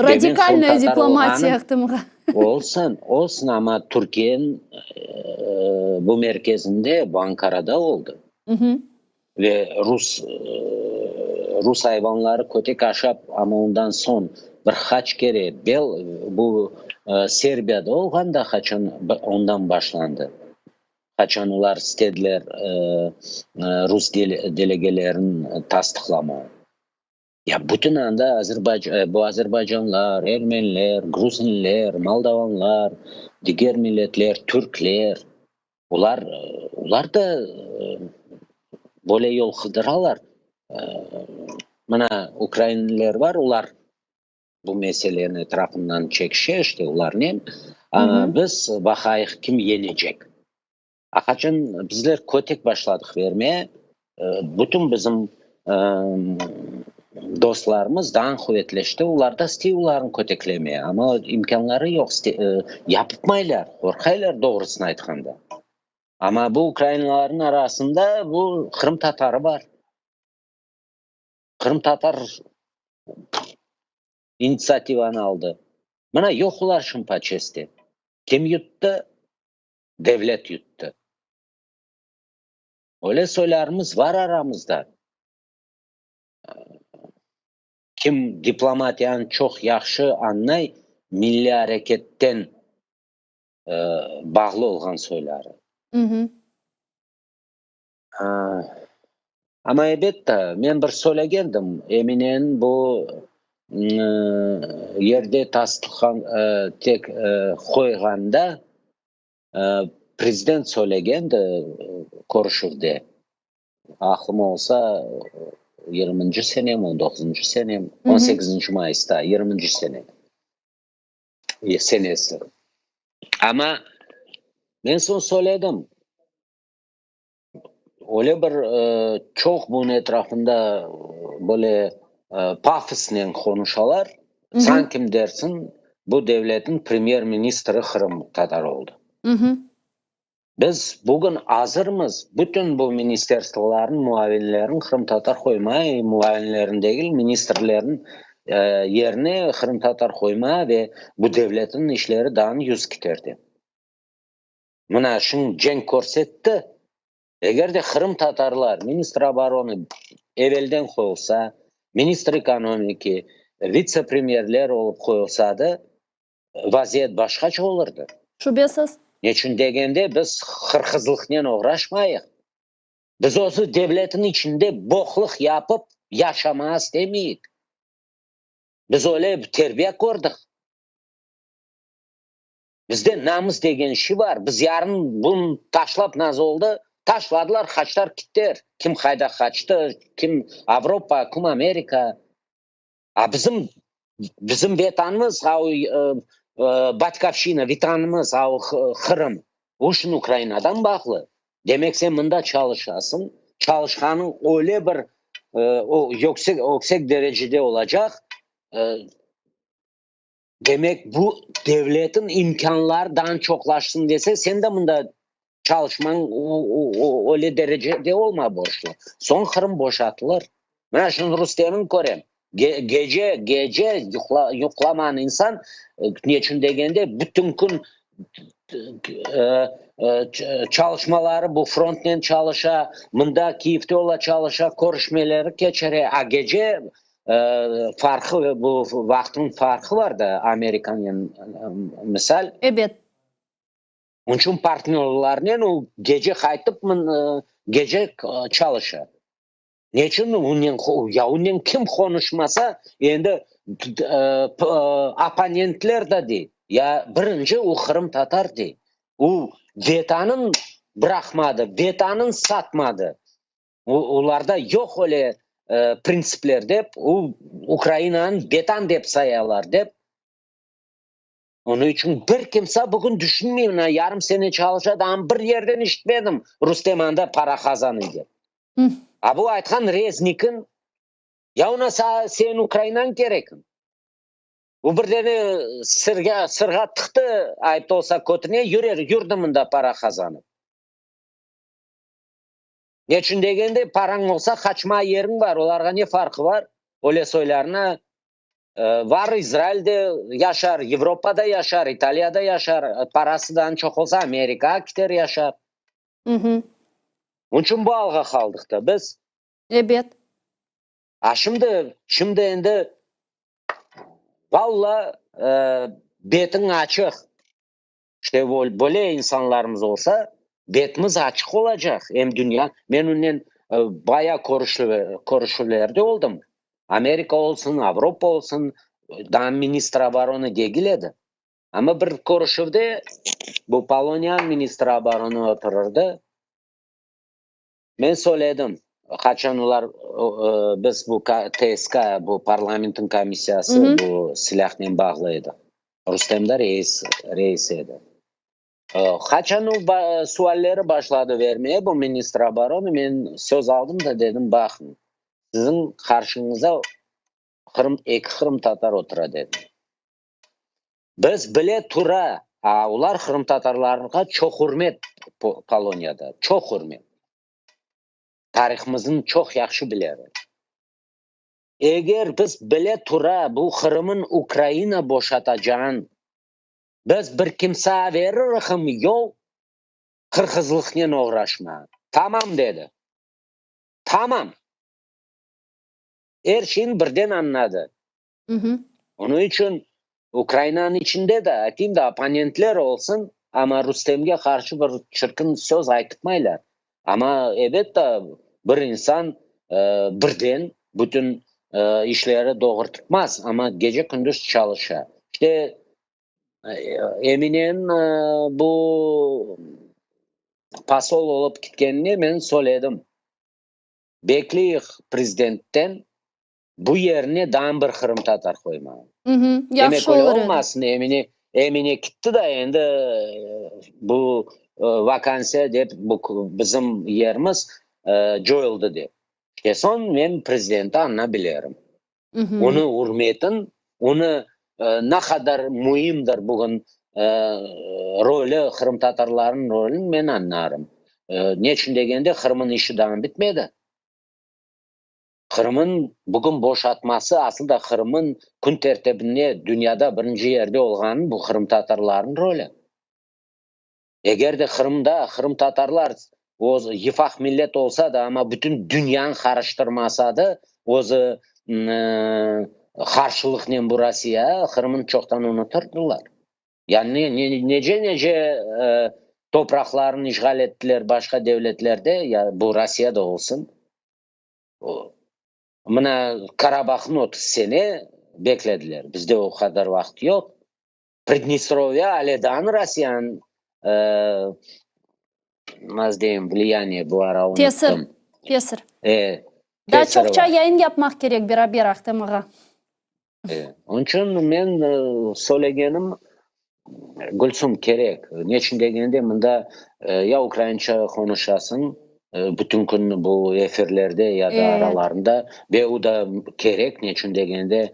Speaker 1: Radikalnaya diplomatiya aqtımğa.
Speaker 2: Olsun, olsun, amma Türkiyeniñ bu merkezinde, bu Ankarada oldı. Ve rus, rus ayvanları kötek aşap, amma ondan soñ bir qaç kere bel, bu Serbiyada olğanda qaçan ondan başlandı. Qaçan olar istediler rus delegelerini tasdıqlamağa. Ya bütün anda Azerbayc bu azerbaycanlar, ermeniler, gruzinler, moldavanlar, diger milletler, türkler, olar, olar da böyle yol qıdıralar. Mına ukrainler bar, olar bu meseleniñ etrafından çekişe, işte olarnen biz baqayıq kim yenecek. Aqaçan bizler kötek başladıq vermeye, bütün bizim dostlarımız daa quvetleşti, olar da istey olarnı köteklemeye, amma imkânları yoq, yapıpmaylar, qorqaylar doğrusını aytqanda. Amma bu ukrainalarnıñ arasında bu qırımtatarı bar. Qırımtatar initsiativanı aldı. Mına yoq olar şimdi poçeste. Kim yuttı? Devlet yuttı. Öyle soylarımız var aramızda. Kim diplomatiyanı çoq yahşı añlay, milliy areketten bağlı olğan soyları. Amma ebet, men bir söylegendim, Emineniñ bu yerde tasdıqlan tek qoyğanda prezident söylegendi körüşüvde, aqlım olsa, yigirminci senemi, on doquzıncı senemi, on sekizinci mayısta, yigirminci sene, senesi. Amma men soñ söyledim. Öyle bir çoq bunıñ etrafında böyle pafosnen qonuşalar, sanki dersiñ bu devletniñ premyer-ministri qırımtatar oldı. Biz bugün azırmız bütün bu ministerstvolarnıñ muavinlerin qırımtatar qoymay, muavinlerin degil, ministrlerniñ yerine qırımtatar qoyma ve bu devletniñ işleri daa yüz kiter dep. Mına şunı cenk körsetti, eger de qırımtatarlar ministr oboronı evelden qoyulsa, ministr ekonomiki, vitse-premyerler olıp qoyulsa da, vaziyet başqaça olurdı.
Speaker 1: Şübesiz.
Speaker 2: Neçün degende, biz hırhızlıqnen oğraşmayıq. Biz özü devletniñ içinde boqluq yapıp yaşamağa istemeyik. Biz öyle terbiye kördik. Bizde namus degen şi bar, biz yarın bunı taşlap naz oldı, taşladılar, qaçtılar kittiler, kim qayda qaçtı, kim Avropa, kim Amerika. A bizim, bizim Vetanımız, au Batkovşçina, Vetanımız, au Qırım, o şün Ukrainadan bağlı. Demek sen mında çalışasıñ, çalışqanıñ öyle bir o yüksek, yüksek derecede olacaq, Demek, bu devletniñ imkânları daa çoqlaşsın dese, sen de mında çalışmañ öyle derecede olma borclu. Soñ Qırım boşatılır. Mına şimdi Rustemni körem. Gece, gece yuqlamağan insan, neçün degende, bütün kün çalışmaları, bu frontnen çalışa, mında Kiyevde ola çalışa, körüşmeleri keçire, a gece Farqı, bu vaqtınıñ farqı bar da Amerikanen, misal.
Speaker 1: Ebet.
Speaker 2: Onıñ içün partnörlarnen o gece qaytıp, gece çalışa. Ne içün onen, ya onen kim qonuşmasa, endi opponentler de dey, ya birinci o qırımtatar dey. O Vetanın bıraqmadı, Vetanın satmadı. Olarda yoq öyle printsipler dep, o Ukrainanı Vetan dep sayalar dep. Onıñ içün bir kimse bugün tüşünmey, mına yarım sene çalışa, daa bir yerden işitmedim, Rustem anda para qazanıy dep. A bu aytqan Reznikin, ya ona sen Ukrainañ kerekiñ. Bu bir dene sırğa, sırğa tıqtı, ayıp olsa kötüne, yürer, yürdi mında para qazanıp. Neçün degende, parañ olsa, qaçmağa yeriñ bar, olarğa ne farqı bar? Öyle soylarına var, İzrailde yaşar, Yevropada yaşar, İtaliyada yaşar, parası daa çoq olsa, Amerikağa kiter yaşar. Onıñ içün bu alğa qaldıq da biz.
Speaker 1: Ebet.
Speaker 2: A şimdi, şimdi endi valla betiñ açıq. İşte böyle insanlarımız olsa, betimiz açıq olacaq. Em dünya, men onen baya körüşüvlerde oldım. Amerika olsun, Avropa olsun, daa ministr oboronı degil edi. Amma bir körüşüvde bu Poloniyanıñ ministri oboronı oturırdı. Men söyledim, qaçan olar, biz bu TSK, bu parlamentniñ komissiyası bu silâhnen bağlı edi. Rustem de reis, reis edi. Qaçan o sualleri başladı vermeye bu ministr oboronı, men söz aldım da dedim, baqıñ, siziñ qarşıñıza qırım, eki qırımtatar otura dedim. Biz bile tura, a olar qırımtatarlarğa çoq ürmet Poloniyada, çoq ürmet. Tarihımıznı çoq yahşı bileler. Eger biz bile tura bu Qırımın Ukraina boşatacağın, biz bir kimsağa veririhim yol qırğızlıqnen oğraşmağa. Tamam, dedi. Tamam. Er şeyni birden añladı. Onıñ içün Ukrainanıñ içinde de, aytayım da, opponentler olsun, amma Rustemge qarşı bir çirkin söz aytmaylar. Amma, elbette, bir insan birden bütün işleri doğurtmaz, amma gece-kündüz çalışa. İşte, Emineniñ bu posol olıp ketkenine men söyledim, bekleyik prezidentten, Bu yerine daa bir qırımtatar qoymalı. Demek öyle olmasın, Emine, Emine kitti da endi bu vakansiya dep bu bizim yerimiz coyuldı dep. İşte soñ men prezidenti aña bilerim. Onı ürmetin, onı ne qadar müimdir bugün rolü, qırımtatarlarnıñ rolüni men añlarım. Neçün degende Qırımın işi daa bitmedi. Qırımın bugün boşatması, asıl da Qırımın kün tertibinde dünyada birinci yerde olğanı bu qırımtatarlarnıñ rolü. Eger de Qırımda qırımtatarlar öz yıfaq millet olsa da, amma bütün dünyanı qarıştırmasa da, özü qarşılıqnen bu Rossiya, Qırımnı çoqtan unutırdılar. Yani nece-nece topraqlarını işğal ettiler başqa devletlerde, ya bu Rossiya da olsun. Mına Karabahni 30 sene beklediler, bizde o qadar vaqıt yoq. Pridnestrovye ale daa Rossiyanıñ, nasıl deyim, vliyaniye, bu ara unuttım.
Speaker 1: Tesir, tesir. Daa çoqça yayın yapmaq kerek beraber, Ahtem ağa.
Speaker 2: Onıñ içün men söylegenim, Gülsüm, kerek. Neçün degende, mında ya ukrainca qonuşasıñ bütün kün bu efirlerde ya da aralarında, ve o da kerek, neçün degende,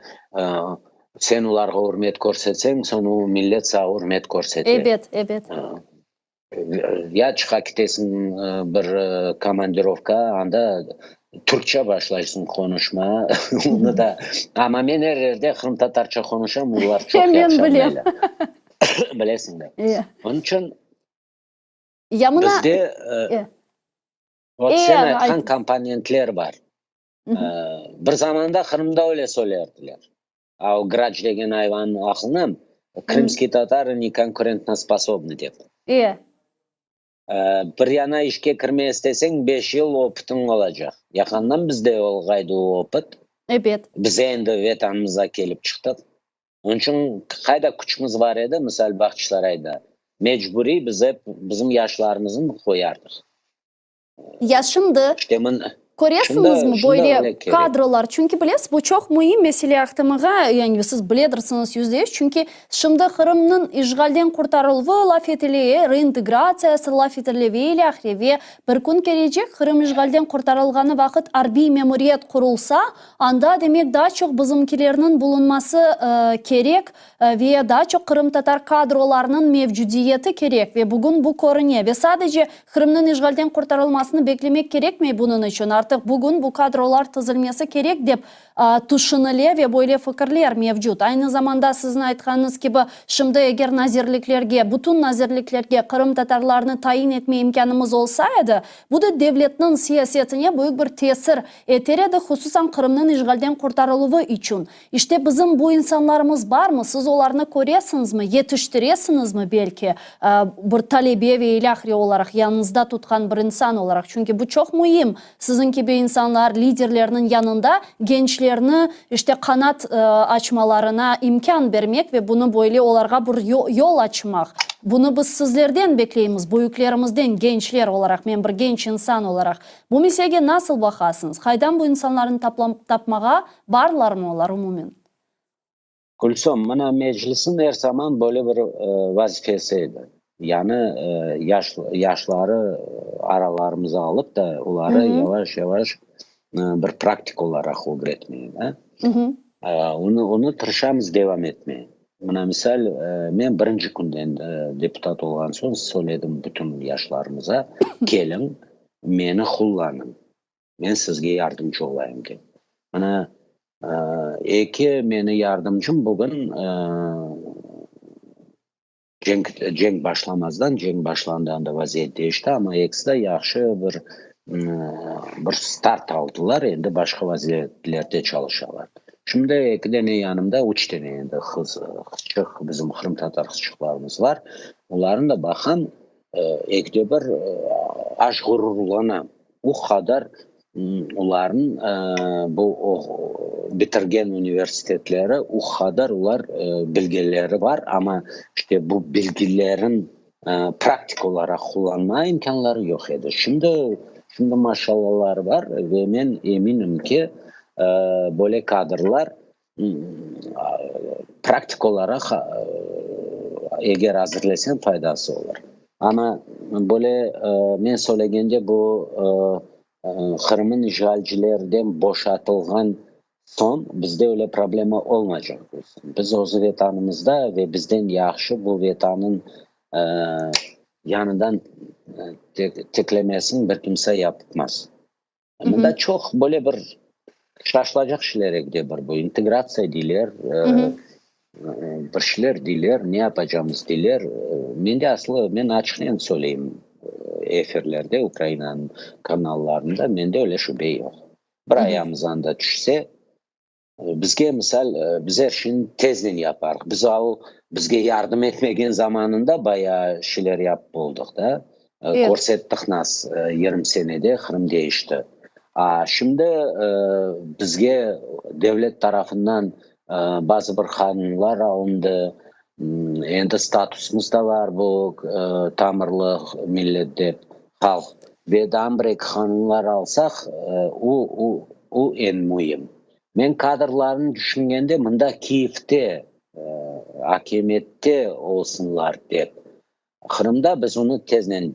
Speaker 2: sen olarğa ürmet körsetseñ, soñ o millet saña ürmet körsete.
Speaker 1: Ebet, ebet.
Speaker 2: Ya çıqa ketesiñ bir komandirovka, anda türkçe başlaysıñ qonuşma, onı da, amma men er yerde qırımtatarca qonuşam, olar çoq yahşı añlaylar. Bilesiñ de. Onıñ içün bizde vot sen aytqan komponentler bar. Bir zamanda Qırımda öyle söylerdiler. A o graç degen ayvannıñ aqlına Krımskiy tatarı ne konkurentnosposobnıy dep.
Speaker 1: E.
Speaker 2: Bir yana işke kirmeye isteseñ, beş yıl opıtıñ olacaq. Yaqından bizde olğaydı o opıt.
Speaker 1: Ebet.
Speaker 2: Biz endi Vetanımıza kelip çıqtıq. Onıñ içün qayda küçümiz bar edi, misal Bağçasarayda, mecburiy biz ep bizim yaşlarımıznı qoyardıq.
Speaker 1: Ya şimdi köresiñizmi böyle kadrolar? Çünki bilesiz, bu çoq müim mesele Ahtem ağa, yani siz biledirsiñiz %100, çünki şimdi Qırımnıñ işğalden qurtarıluvı laf etile, reintegratsiyası laf etile ve ilâhre. Ve bir kün kelecek, Qırım işğalden qurtarılğanı vaqıt arbiy memuriyet qurulsa, anda, demek, daa çoq bizimkilerniñ bulunması kerek, Ve daa çoq qırımtatar kadrolarınıñ mevcudiyeti kerek, ve bugün bu körüne. Ve sadece Qırımnıñ işğalden qurtarılmasını beklemek kerekmey bunıñ içün, artıq bugün bu kadrolar tizilmesi kerek dep tüşünile ve böyle fikirler mevcut. Aynı zamanda siziñ aytqanıñız kibi, şimdi eger nazirliklerge, bütün nazirliklerge qırımtatarlarnı tayin etme imkânımız olsa edi, bu da devletniñ siyasetine büyük bir tesir eter edi, hususan Qırımnıñ işğalden qurtarıluvı içün. İşte bizim bu insanlarımız barmı, siz olarnı köresiñizmi, yetiştiresiñizmi belki, bir talebe ve ilâhre olaraq, yanıñızda tutqan bir insan olaraq, çünki bu çoq müim, siziñ kibi. kibi insanlar, liderlerniñ yanında gençlerni, işte, qanat açmalarına imkân bermek ve bunı böyle olarğa bir yol açmaq. Bunı biz sizlerden bekleymiz, büyüklerimizden, gençler olaraq, men bir genç insan olaraq. Bu meselege nasıl baqasıñız? Qaydan bu insanlarnı tapmağa, barlarmı olar umumen?
Speaker 2: Gülsüm, mına Meclisniñ er zaman böyle bir vazifesi edi. Yani yaş, yaşları aralarımıza alıp da, oları yavaş-yavaş bir praktik olaraq ögretmeye, da. Onı, onı tırışamız devam etmeye. Mına misal, men birinci künden deputat olğan soñ söyledim bütün yaşlarımıza, keliñ, meni qullanıñ. Men sizge yardımcı olayım dep. Mına, eki meni yardımcım bugün cenk, cenk başlamazdan, cenk başlandı, anda vaziyet değişti, amma ekisi de yahşı bir, bir start aldılar, endi başqa vaziyetlerde çalışalar. Şimdi eki dene yanımda, üç dene endi qız, qızçıq, bizim qırımtatar qızçıqlarımız var. Olarnı da baqam, ekide bir aş ğururlanam. Bu qadar olarnıñ bu bitirgen universitetleri, o qadar olar bilgileri bar, amma işte bu bilgilerin praktik olaraq qullanma imkânları yoq edi. Şimdi, şimdi maşallaları bar ve men eminim ki, böyle kadrlar praktik olaraq eger azırlasañ faydası olur. Amma böyle men söylegende bu Qırımnıñ işğalcilerden boşatılğan soñ bizde öyle problema olmaycaq. Biz öz vetanımızda ve bizden yahşı bu vetannıñ yanından tiklemesini bir kimse yapmaz. Mında çoq böyle bir şaşılacaq şeyler ekide bir bu integratsiya deyler, bir şeyler deyler, ne yapacağımız deyler. Mende aslı, men açıqnen söyleyim efirlerde, Ukrainanıñ kanallarında, mende öyle şübe yoq. Bir ayağımız anda tüşse, Bizge, misal, biz er şeyni teznen yaparıq. Biz al bizge yardım etmegen zamanında bayağı şeyler yapıp oldıq da. Körsettik nas, 20 senede Qırım değişti. A şimdi bizge devlet tarafından bazı bir qanunlar alındı. Endi statusımız da bar bu tamırlı millet dep, halq. Ve daa bir eki qanunlar alsaq, o, o, o eñ müim. Men kadrlarnı tüşüngende, mında Kiyevde, akimiyette olsunlar dep. Qırımda biz onı teznen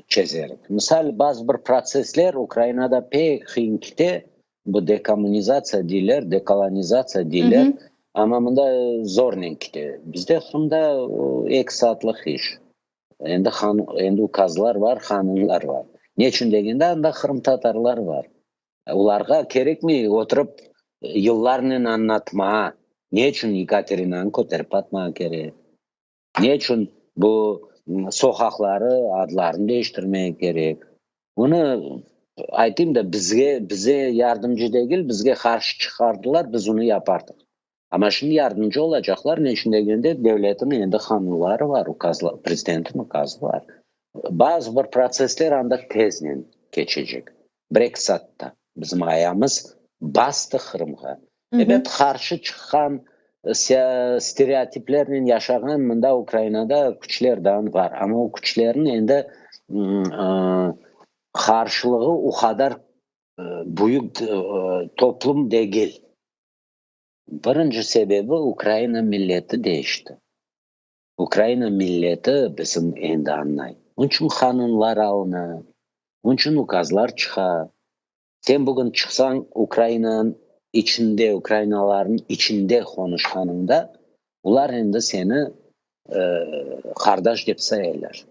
Speaker 2: çezerik. Misal, bazı bir protsessler Ukrainada pek qıyın kete, bu dekommunizatsiya deyler, dekolonizatsiya deyler, amma mında zornen kete. Bizde Qırımda eki saatlıq iş. Endi han, endi ukazlar bar, qanunlar bar. Ne içün degende, anda qırımtatarlar bar. Olarğa kerekmey oturıp yıllarnen añlatmağa, ne içün Yekaterinanı köterip atmağa kerek, ne içün bu soqaqları adlarını deñiştirmege kerek. Bunı aytayım da, bizge, bize yardımcı degil, bizge qarşı çıqardılar, biz onı yapardıq. Amma şimdi yardımcı olacaqlar, ne içün degende, devletniñ endi qanunları bar, ukazlar, prezidentniñ ukazı bar. Bazı bir protsessler anda teznen keçecek. Bir-eki saatta bizim ayağımız bastı Qırımğa. Ebet, qarşı çıqqan, stereotiplernen yaşağan mında Ukrainada küçler daa bar. Amma o küçlerniñ endi qarşılığı o qadar büyük toplum degil. Birinci sebebi, Ukraina milleti değişti. Ukraina milleti bizim endi añlay. Onıñ içün qanunlar alına, onıñ içün ukazlar çıqa. Sen bugün çıqsañ Ukrainanıñ içinde, ukrainalarnıñ içinde qonuşqanıñda, olar endi seni qardaş dep sayarlar.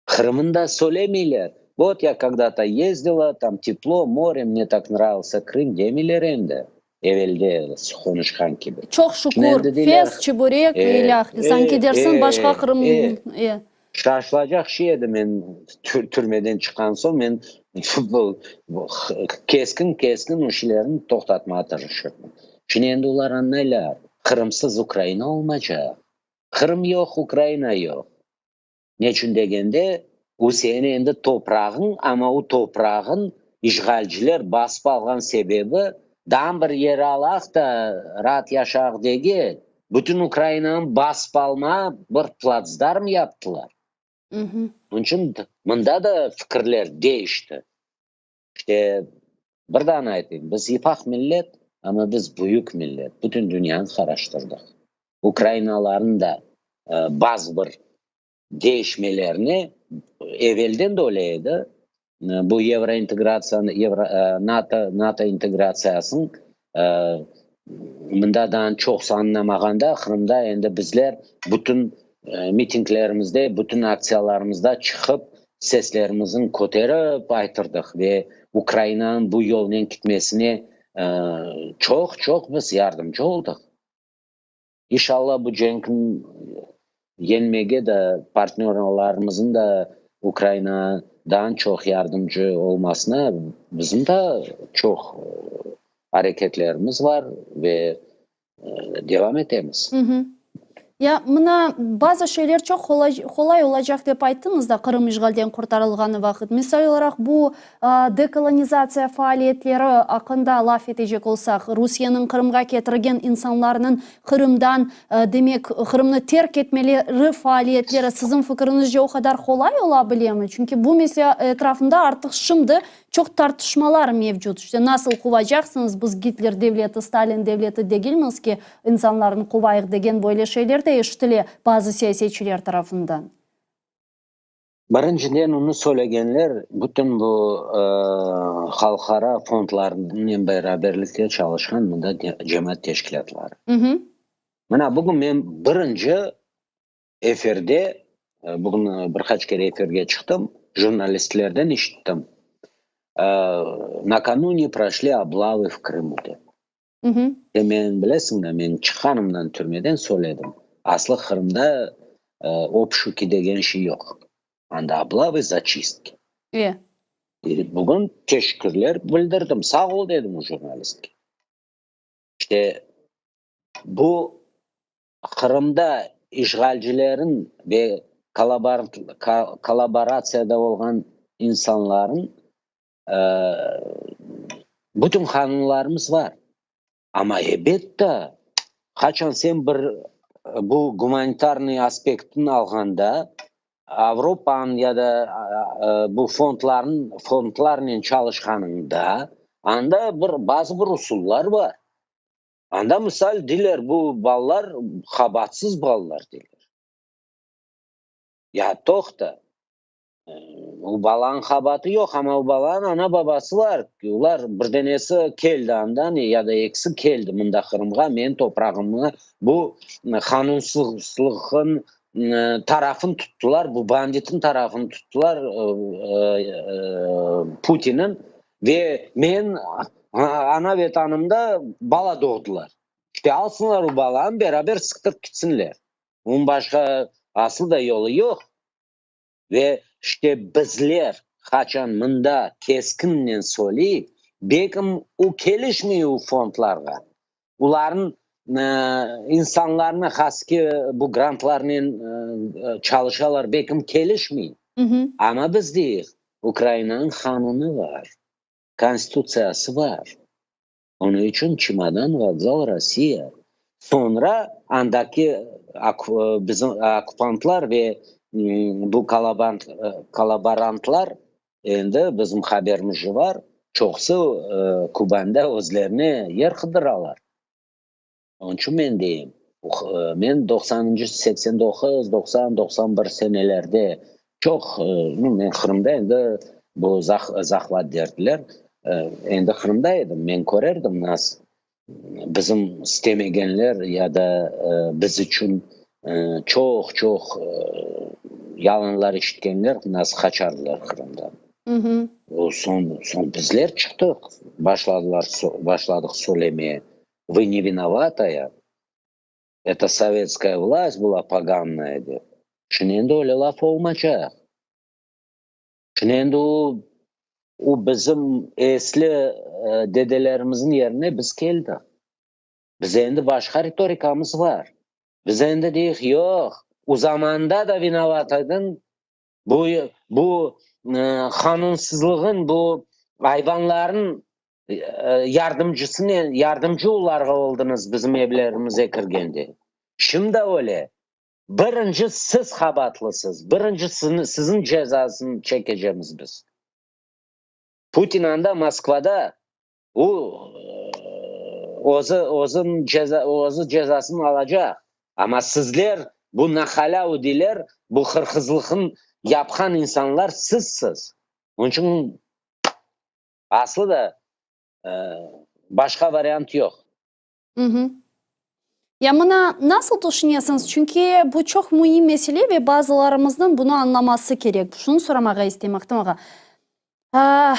Speaker 2: Qırımında söylemeyler. Vot ya когда-то ездила, там тепло, море, мне так нравился Крым demeyler endi, evelde qonuşqan kibi.
Speaker 1: Çoq şükür, fes, çeburek, ilâhre, sanki dersiñ başqa Qırım.
Speaker 2: Şaşılacaq şey edi, men türmeden çıqqan soñ, men keskin-keskin o şeylerni toqtatmağa tırışırdım. Şimdi endi olar añlaylar, Qırımsız Ukraina olmaycaq. Qırım yoq, Ukraina yoq. Neçün degende, o seniñ endi toprağıñ, amma o toprağıñ. İşğalciler basıp alğan sebebi, daa bir yer alaq da raat yaşayıq degil, bütün Ukrainanı basıp alma bir platsdarm yaptılar. Onıñ içün mında da fikirler değişti. İşte, bir daa aytayım, biz ufaq millet, amma biz büyük millet, bütün dünyanı qaraştırdıq. Ukrainalarnıñ da bazı bir değişmelerine evelden de öyle edi. Bu yevrointegratsiyanı, yevro, NATO, NATO integratsiyasınıñ mında daa çoqsı añlamağanda, Qırımda endi bizler bütün mitinglerimizde, bütün aktsiyalarımızda çıqıp, seslerimizni köterip aytırdıq ve Ukrainanıñ bu yolnen gitmesine çoq-çoq biz yardımcı oldıq. İnşallah bu cenkniñ yenmege de partnörlarımıznıñ da Ukrainadan çoq yardımcı olmasına bizim de çoq areketlerimiz var ve devam etemiz.
Speaker 1: Ya mına bazı şeyler çoq qolay olacaq dep ayttıñız da Qırım işğalden qurtarılğanı vaqıt. Misal olaraq bu dekolonizatsiya faaliyetleri aqqında laf etecek olsaq, Rusiyeniñ Qırımğa ketirgen insanlarnıñ Qırımdan, demek, Qırımnı terk etmeleri faaliyetleri siziñ fikiriñizce o qadar qolay ola bilemi? Çünki bu mesele etrafında artıq şimdi çoq tartışmalar mevcut. İşte nasıl quvacaqsıñız, biz Gitler devleti, Stalin devleti degilmiz ki, insanlarnı quvayıq degen böyle şeyler de eşitile bazı siyasetçiler tarafından.
Speaker 2: Birinciden onı söylegenler bütün bu halqara fondlarnen beraberlikte çalışqan mında cemaat teşkilâtları. Mına bugün men birinci efirde, bugün bir qaç kere efirge çıqtım, jurnalistlerden eşittim, nakanune proşli oblavı v Krımu dep. Ve men, bilesiñ de, men çıqqanımdan türmeden söyledim, aslı Qırımda obşuki degen şey yoq, anda oblavı, zaçistki. Bugün teşekkürler bildirdim, sağ ol dedim o jurnalistke. İşte bu Qırımda işğalcilerin ve kollaboratsiyada olğan insanların bütün qanunlarımız bar. Amma elbette, qaçan sen bir bu gumanitarnıy aspektini alğanda, Avropanıñ ya da bu fondlarnıñ fondlarnen çalışqanıñda, anda bir bazı bir usullar bar. Anda misal deyler, bu balalar qabatsız balalar deyler. Ya toqta, o balanıñ qabaatı yoq, amma o balanıñ ana-babası bar. Olar bir denesi keldi andan ya da ekisi keldi mında Qırımğa, menim toprağımğa bu qanunsızlıqnıñ tarafını tuttılar, bu banditniñ tarafını tuttılar, Putinniñ, ve menim ana Vetanımda bala doğdılar. İşte alsınlar o balanı, beraber sıqtırıp kitsinler. Onıñ başqa aslı da yolu yoq. Ve işte bizler qaçan mında keskinnen söyleyik, belkim o kelişmey o fondlarğa, olarnıñ insanlarnı haski bu grantlarnen çalışalar, belkim kelişmey. Amma biz deyik, Ukrainanıñ qanunı bar, Konstitutsiyası bar. Onıñ içün Çemodan, vokzal, Rossiya. Soñra andaki bizim okkupantlar ve bu kollaborantlar endi bizim haberimiz bar, çoqusı Kubanda özlerine yer qıdıralar. Onıñ içün men deyim, men doqsanıncı, 89, 90, 91 senelerde çoq, men Qırımda endi bu zahvat derdiler, endi Qırımda edim, men körerdim nas bizim istemegenler ya da biz içün çoq-çoq yalanlar eşitkenler nas qaçardılar Qırımdan. O soñ, soñ bizler çıqtıq, başladılar, başladıq söylemeye, Vı ne vinovataya, eto sovetskaya vlast byla poganaya dep. Şimdi endi öyle laf olmacaq. Şimdi endi o, o bizim esli dedelerimizniñ yerine biz keldik. Biz endi başqa ritorikamız bar. Biz endi deyik, yoq, o zamanda da vinovat ediñ, bu, bu qanunsızlığın, bu. Ayvanların yardımcısınen, yardımcı olarğa oldıñız bizim evlerimize kirgende. Şimdi öyle. Birinci siz qabatlısız, birinci siziñ cezasını çekecemiz biz. Putin anda Moskvada, o özü, özüniñ ceza, özü cezasını alacaq. Amma sizler, bu nahalâ udiler, bu hırhızlıqnı yapqan insanlar sizsiz. Onıñ içün aslı da başqa variant yoq.
Speaker 1: Ya mına nasıl tüşünesiñiz? Çünki bu çoq müim mesele ve bazılarımıznıñ bunı añlaması kerek. Şunı soramağa isteyim, Ahtem ağa.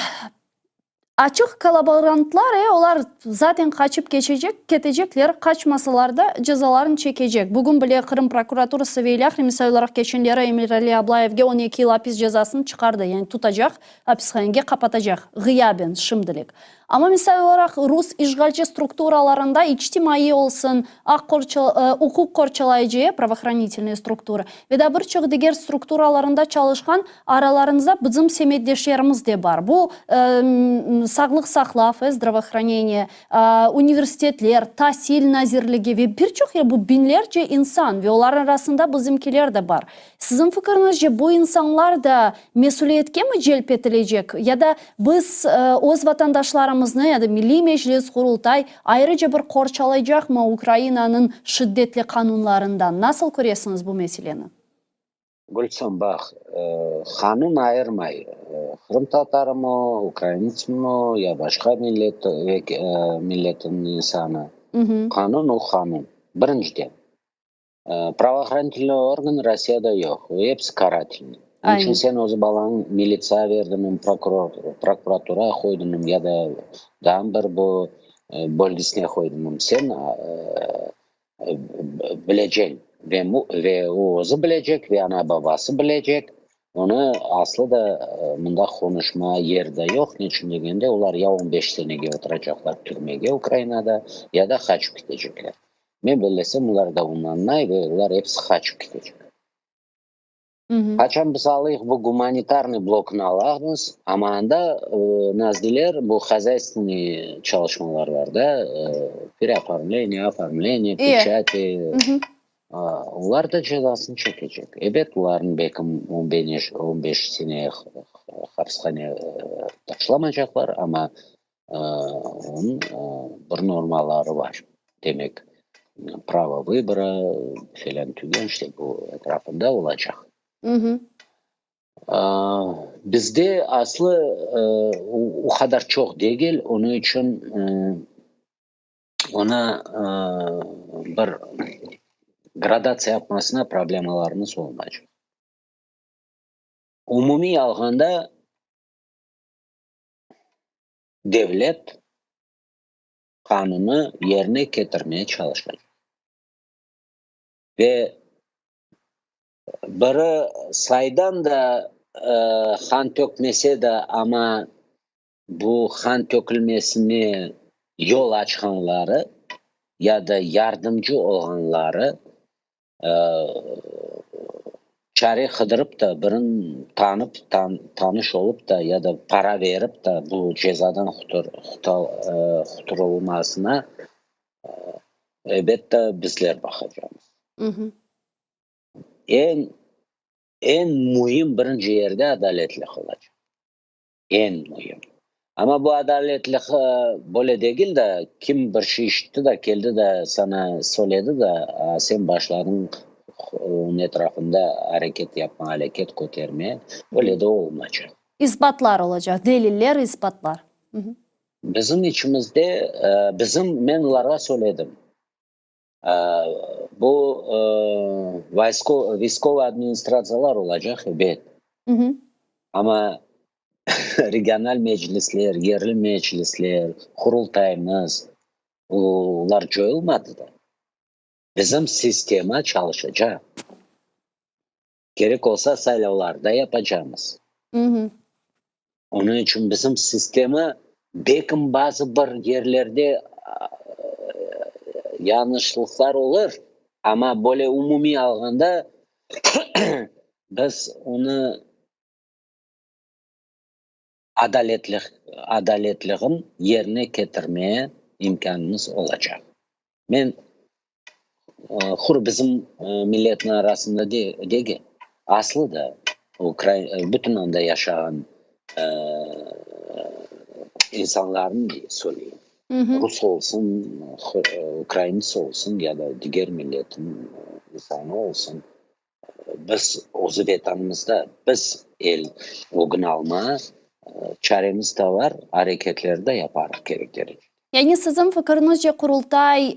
Speaker 1: Açıq kollaborantlar, e, olar zaten qaçıp keçecek, ketecekler, qaçmasalar da cezalarını çekecek. Bugün bile Qırım prokuraturası ve ilâhre, misal olaraq, keçenleri Emirali Ablayevge 12 yıl apis cezasını çıqardı, yani tutacaq, apishanege qapatacaq, ğıyaben, şimdilik. Amma, misal olaraq, rus işğalci strukturalarında içtimaiy olsun, aq uquq qorçalayıcı, pravohranitelnıye struktura, ve daa bir çoq diger strukturalarında çalışqan aralarında bizim semetdeşlerimiz de bar. Bu, sağlıq saqlav, zdravoohraneniye, universitetler, tasil nazirligi ve bir çoq yer, bu biñlerce insan ve olarnıñ arasında bizimkiler de bar. Siziñ fikiriñizce, bu insanlar da mesüliyetke mi celp etilecek ya da biz öz vatandaşlarımıznı ya da Milliy Meclis, Qurultay ayrıca bir qorçalaycaqmı Ukrainanıñ şiddetli qanunlarından? Nasıl köresiñiz bu meseleni?
Speaker 2: Gülsüm, baq, qanun ayırmay, qırımtatarımı, ukrainitsmi ya başqa millet milletiniñ insanı, qanun o qanun, birinciden. Pravohranitelnıy organ Rossiyada yoq, episi karatelnıy. Onıñ içün sen özü balañ militsiya berdiñmi, prokuror, prokuraturağa qoydıñmı ya da daa bir bu bölgisine qoydıñmı, sen bileceñ ve ve o özü bilecek, ve ana-babası bilecek. Onı aslı da mında qonuşmağa yer de yoq, neçün degende, olar ya on beş senege oturacaqlar türmege Ukrainada, ya da qaçıp ketecekler. Men bellesem, olar da unanmay ve olar episi qaçıp ketecek. Qaçan biz alayıq bu gumanitarnıy bloknı alamız, amma anda nazdiler bu hozaystvennıy çalışmalar bar da, pereoformleniye, oformleniye, peçati, olar da cezasını çekecek. Ebet, olarnı belkim 15 sene hapishane taşlamaycaqlar, amma Onıñ bir normaları bar. Demek, pravo vıbora felân tügen, işte bu etrafında olacaq. Bizde aslı o qadar çoq degil, onıñ içün onı bir gradatsiya yapmasına problemalarımız olmaycaq. Umumiy alğanda, devlet qanunı yerine ketirmeye çalışacaq. Ve biri saydan da qan tökmese de, amma bu qan tökülmesine yol açqanları ya da yardımcı olğanları Çare qıdırıp da, birin tanıp, tanış olıp da ya da para berip da bu cezadan quturılmasına, elbette, bizler baqacamız. Eñ, eñ müim birinci yerde adaletlik olacaq. Eñ müim. Amma bu adaletlik böyle degil de, kim bir şey işitti de, keldi de saña söyledi de, sen başladıñ onıñ etrafında areket yapma, aleket köterme, öyle de olmaycaq.
Speaker 1: İsbatlar olacaq, deliller, isbatlar.
Speaker 2: Bizim içimizde, bizim, men olarğa söyledim, bu vayskovo administratsiyalar olacaq, ebet. Amma regional meclisler, yerli meclisler, Qurultaymız, olar coyulmadı da. Bizim sistema çalışacaq. Kerek olsa, saylavlar da yapacamız. Onıñ içün bizim sistema belkim bazı bir yerlerde yañlışlıqlar olur, amma böyle umumiy alğanda biz onı. Adaletli, adaletliğin yerine ketirmeye imkânımız olacaq. Men hur bizim milletniñ arasında degil, aslı da bütün anda yaşağan insanlarnı söyleyim. Rus olsun, ukraints olsun ya da diger milletniñ insanı olsun. Biz özü Vetanımızda, biz el ögüni alma çaremiz de bar, areketler de yaparıq kerek derecede.
Speaker 1: Yani siziñ fikiriñizce Qurultay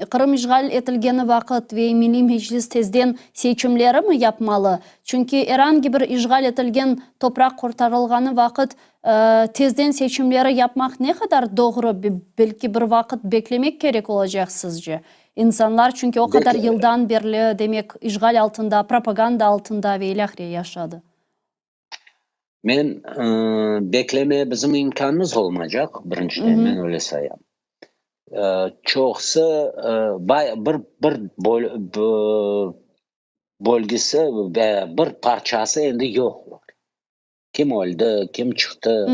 Speaker 1: Qırım işğal etilgeni vaqıt ve Milliy Meclis tezden seçimlerimi yapmalı? Çünki er angi bir işğal etilgen topraq qurtarılğanı vaqıt tezden seçimleri yapmaq ne qadar doğru, belki bir vaqıt beklemek kerek olacaq sizce? İnsanlar çünki o qadar yıldan berli, demek, işğal altında, propaganda altında ve ilâhre yaşadı.
Speaker 2: Men, beklemeye bizim imkânımız olmaycaq, birinciden, men öyle sayam. Çoqusı, bir, bir bölgesi, bir parçası endi yoq. Kim öldi, kim çıqtı.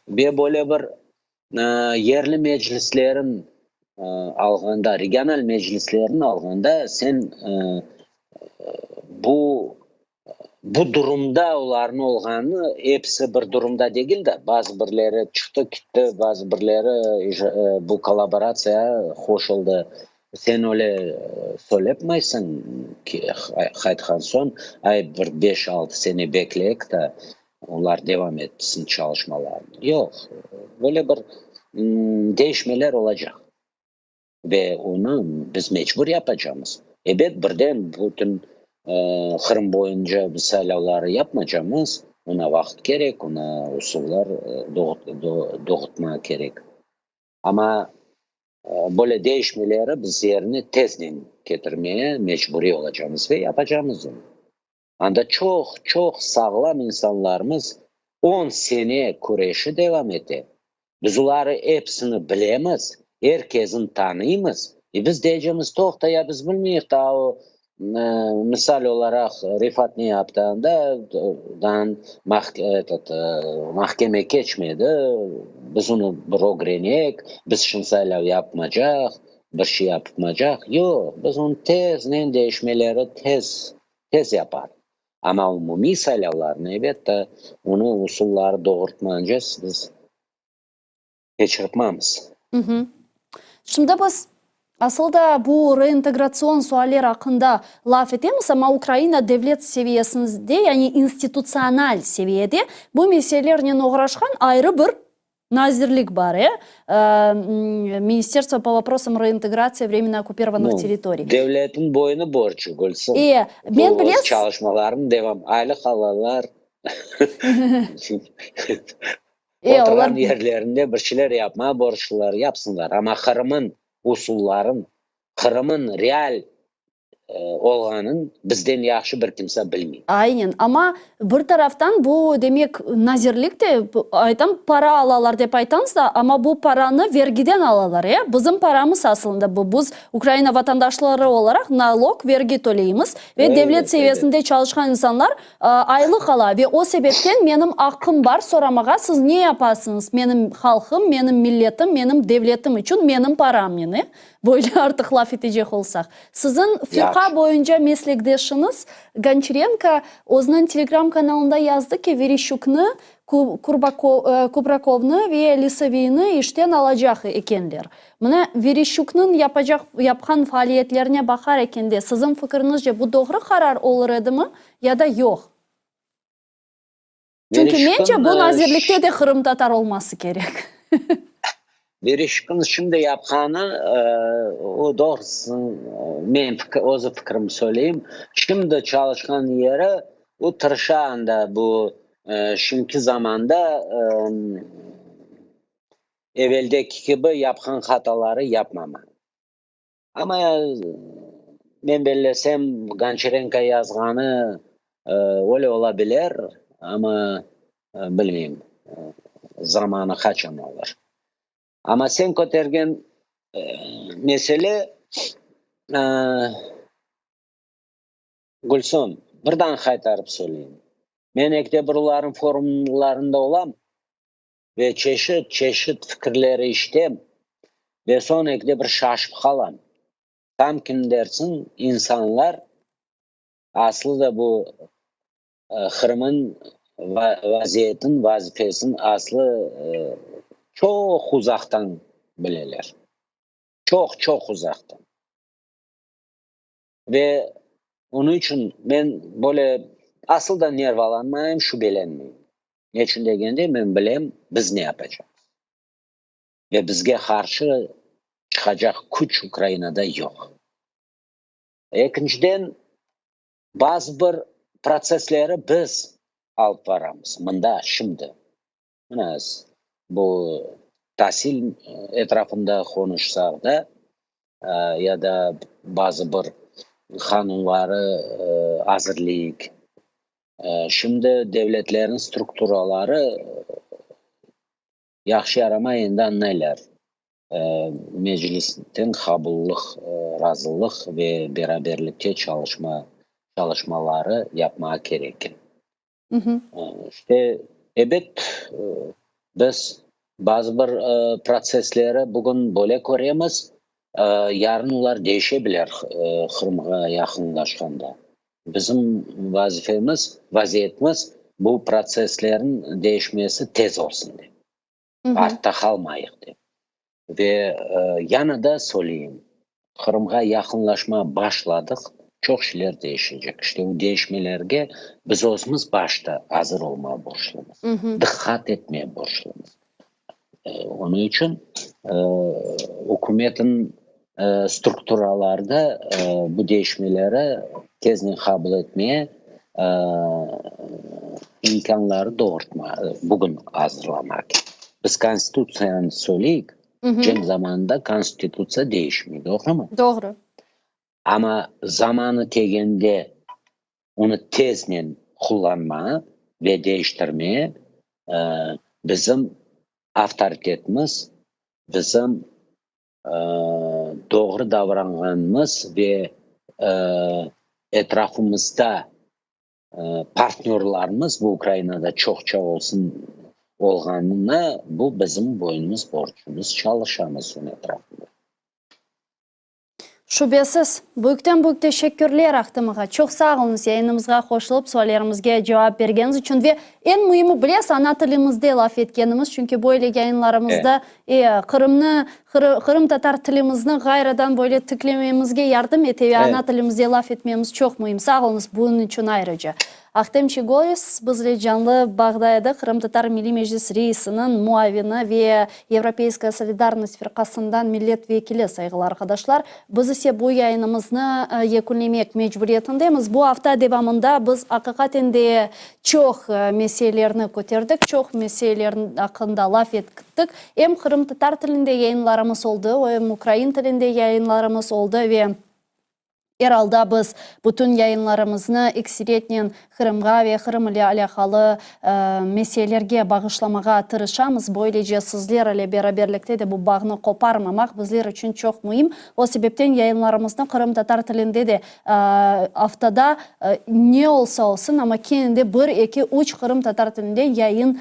Speaker 2: Ve böyle bir yerli meclislerin alğanda, regional meclislerin alğanda sen bu bu durumda olarnıñ olğanı, episi bir durumda degil de, bazı birleri çıqtı, kitti, bazı birleri bu kollaboratsiya qoşuldı. Sen öyle söylepmaysiñ ki, qaytqan soñ, ay, bir beş-altı sene bekleyik da, olar devam etsin çalışmalarını. Yoq, böyle bir deñişmeler olacaq ve onı biz mecbur yapacamız. Ebet, birden bütün Qırım boyunca biz saylavları yapmacamız, oña vaqıt kerek, oña usullar doğurtma kerek. Amma Böyle deñişmeleri biz yerine teznen ketirmeye mecburiy olacamız ve yapacamız onı. Anda çoq, çoq sağlam insanlarımız on sene küreşi devam ete. Biz oları episini bilemiz, er kesin tanıymız. E biz deycemiz, toqta ya, biz bilmeyik daa o, misal olaraq, Refat ne yaptı anda, daa etot, mahkeme keçmedi, biz onı bir ögreneyik, biz şimdi saylav yapmacaq, bir şey yapmacaq. Yoq, biz onı teznen deñişmeleri tez, tez yapar. Amma umumiy saylavlarnı, elbette, onıñ usulları doğurtmanca biz keçirtmemiz.
Speaker 1: Şimdi biz asıl da bu reintegratsion sualler aqqında laf etemiz, amma Ukraina devlet seviyesinde, yani institutsional seviyede bu meselelernen oğraşqan ayrı bir nazirlik bar, e? Ministerstvo po vопроsам reintegratsiya vremенно okkupirovannıh territoriy.
Speaker 2: Devletniñ boynu borcu, Gülsüm.
Speaker 1: E, men
Speaker 2: bilesiz. Çalışmalarını devam, aylıq alalar. Oturğan yerlerinde bir şeyler yapmağa borçlular, yapsınlar. Amma Qırım'ın usulların, Qırım'ın real olğanın bizden yahşı bir kimse bilmey.
Speaker 1: Aynen. Amma bir taraftan bu, demek, nazirlik de, aytam, para alalar dep aytamız da, amma bu paranı vergiden alalar, e? Bizim paramız aslında bu. Biz Ukraina vatandaşları olaraq nalog, vergi töleymiz ve devlet seviyesinde çalışqan insanlar Aylıq ala ve o sebepten menim aqqım bar soramağa, siz ne yapasıñız menim halqım, menim milletim, menim devletim içün, menim paramnen, e? Böyle artıq laf etecek olsaq. Siziñ firqa boyunca meslekdeşiñiz Gonçarenko özüniñ Telegram kanalında yazdı ki, Vereşçuknı, Kubrakovnı ve Lisoviyni işten alacaq ekenler. Mına Vereşçuknıñ yapacaq, yapqan faaliyetlerine baqar ekende, siziñ fikriñizce bu doğru qarar olur edimi ya da yoq? Çünki mence bu nazirlikte de qırımtatar olması kerek.
Speaker 2: Vereşçuknıñ şimdi yapqanı, o doğrusı, men özü fikrimni söyleyim, şimdi çalışqan yeri, o tırışa anda bu şimdiki zamanda Eveldeki kibi yapqan hataları yapmama. Amma men bellesem, Gonçarenko yazğanı öyle ola biler, amma bilmeyim, zamanı qaçan olur. Amma sen kötergen mesele, Gülsüm, birden qaytarıp söyleyim. Men ekide bir olarnıñ forumlarında olam ve çeşit, çeşit fikirleri işitem ve soñ ekide bir şaşıp qalam. Tam kim dersiñ, insanlar aslı da bu Qırım'ın vaziyetin, vazifesin aslı çoq uzaqtan bileler. Çoq, çoq uzaqtan. Ve onıñ içün men böyle asıl da nervalanmayım, şübelenmeyim. Ne içün degende, men bilem, biz ne yapacaqmız. Ve bizge qarşı çıqacaq küç Ukrainada yoq. Ekinciden, bazı bir protsessleri biz alıp baramız mında, şimdi. Mına, bu tasil etrafında qonuşsaq da, ya da bazı bir qanunları azırlıyıq. Şimdi devletlerniñ strukturaları yahşı yaramay endi añlaylar. Meclisten qabullıq, razılıq ve beraberlikte çalışma çalışmaları yapmağa kerek. İşte, ebet, biz bazı bir protsessleri bugün böyle köremiz, yarın olar değişe bilir Qırımğa yaqınlaşqanda. Bizim vazifemiz, vaziyetimiz bu protsesslerniñ değişmesi tez olsun dep, artta qalmayıq dep. Ve yana da söyleyim, Qırımğa yaqınlaşma başladıq, çoq şeyler değişecek. İşte o değişmelerge biz özümiz başta azır olmağa borçlumız, diqqat etmeye borçlumız. Onıñ içün ükümetniñ strukturalarda bu değişmeleri teznen qabul etmeye imkânları doğurtma, bugün azırlamaq kerek. Biz Konstitutsiyanı söyleyik, cenk zamanında Konstitutsiya değişmey, doğrumı?
Speaker 1: Doğru.
Speaker 2: Amma zamanı kelgende onı teznen qullanma ve değiştirme bizim avtoritetimiz, bizim doğru davranğanımız ve etrafımızda partnörlarımız, bu Ukrainada çoqça olsun, olğanına, bu bizim boynumuz, borcumuz, çalışamız onıñ etrafında.
Speaker 1: Şübesiz. Büyükten-büyük teşekkürler, Ahtem ağa. Çoq sağ oluñız, yayınımızğa qoşulıp, suallerimizge cevap bergeniñiz içün ve eñ müimi, bilesiz, ana tilimizde laf etkenimiz, çünki böyle yayınlarımızda Qırımnı, qırımtatar tilimizni ğayrıdan böyle tiklememizge yardım ete ve ana tilimizde laf etmemiz çoq müim. Sağ oluñız bunıñ içün ayrıca. Ahtem Çiygoz bizle canlı bağda edi, Qırımtatar Milliy Meclis reisiniñ muavini ve Yevropeyskaya solidarnost firqasından millet vekili, sayğılı arqadaşlar. Biz ise bu yayınımıznı yekünlemek mecburiyetindemiz. Bu afta devamında biz aqiqaten de çoq meselelerni köterdik, çoq meseleler aqqında laf ettik. Em qırımtatar tilinde yayınlarımız oldı, em ukrain tilinde yayınlarımız oldı ve Er alda biz bütün yayınlarımıznı ekseriyetnen Qırımğa ve Qırım ile alâqalı meselelerge bağışlamağa tırışamız. Böylece sizler ile beraberlikte de bu bağnı qoparmamaq bizler içün çoq müim. O sebepten yayınlarımıznı qırımtatar tilinde de aftada ne olsa olsun, amma kene de bir, eki, üç qırımtatar tilinde yayın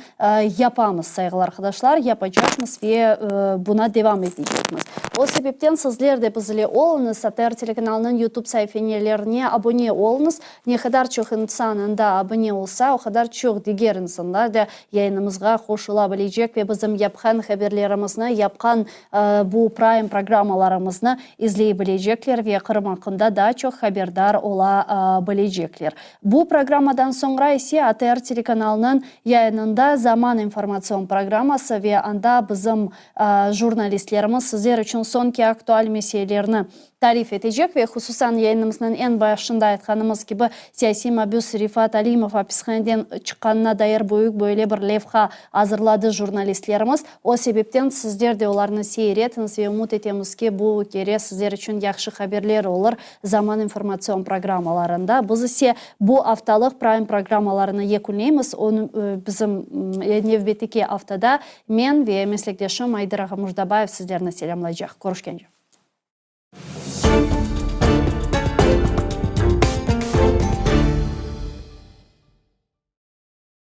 Speaker 1: yapamız, sayğılı arqadaşlar, yapacaqmız ve buna devam etecekmiz. O sebepten sizler de biz ile oluñız, ATR telekanalınıñ YouTube saifenelerine abone oluñız. Ne qadar çoq insan anda abone olsa, o qadar çoq diger insanlar da yayınımızğa qoşula bilecek ve bizim yapqan haberlerimizni, yapqan bu prime programmalarımıznı izley bilecekler ve Qırım aqqında daa çoq haberdar ola bilecekler. Bu programmadan soñra ise ATR telekanalınıñ yayınında Zaman informatsion programması ve anda bizim jurnalistlerimiz sizler içün soñki aktual meselelerni tarif etecek ve hususan yayınımıznıñ eñ başında aytqanımız kibi siyasiy mabüs Refat Alimov apishaneden çıqqanına dair büyük böyle bir levha azırladı jurnalistlerimiz. O sebepten sizler de olarnı seyir etiñiz ve ümüt etemiz ki, bu kere sizler içün yahşı haberler olur Zaman informatsion programmalarında. Biz ise bu aftalıq prime programmalarını yekünleymiz. Onı bizim nevbetteki aftada men ve meslekdeşim Ayder ağa Mujdabayev sizlerni selâmlaycaq. Körüşkence.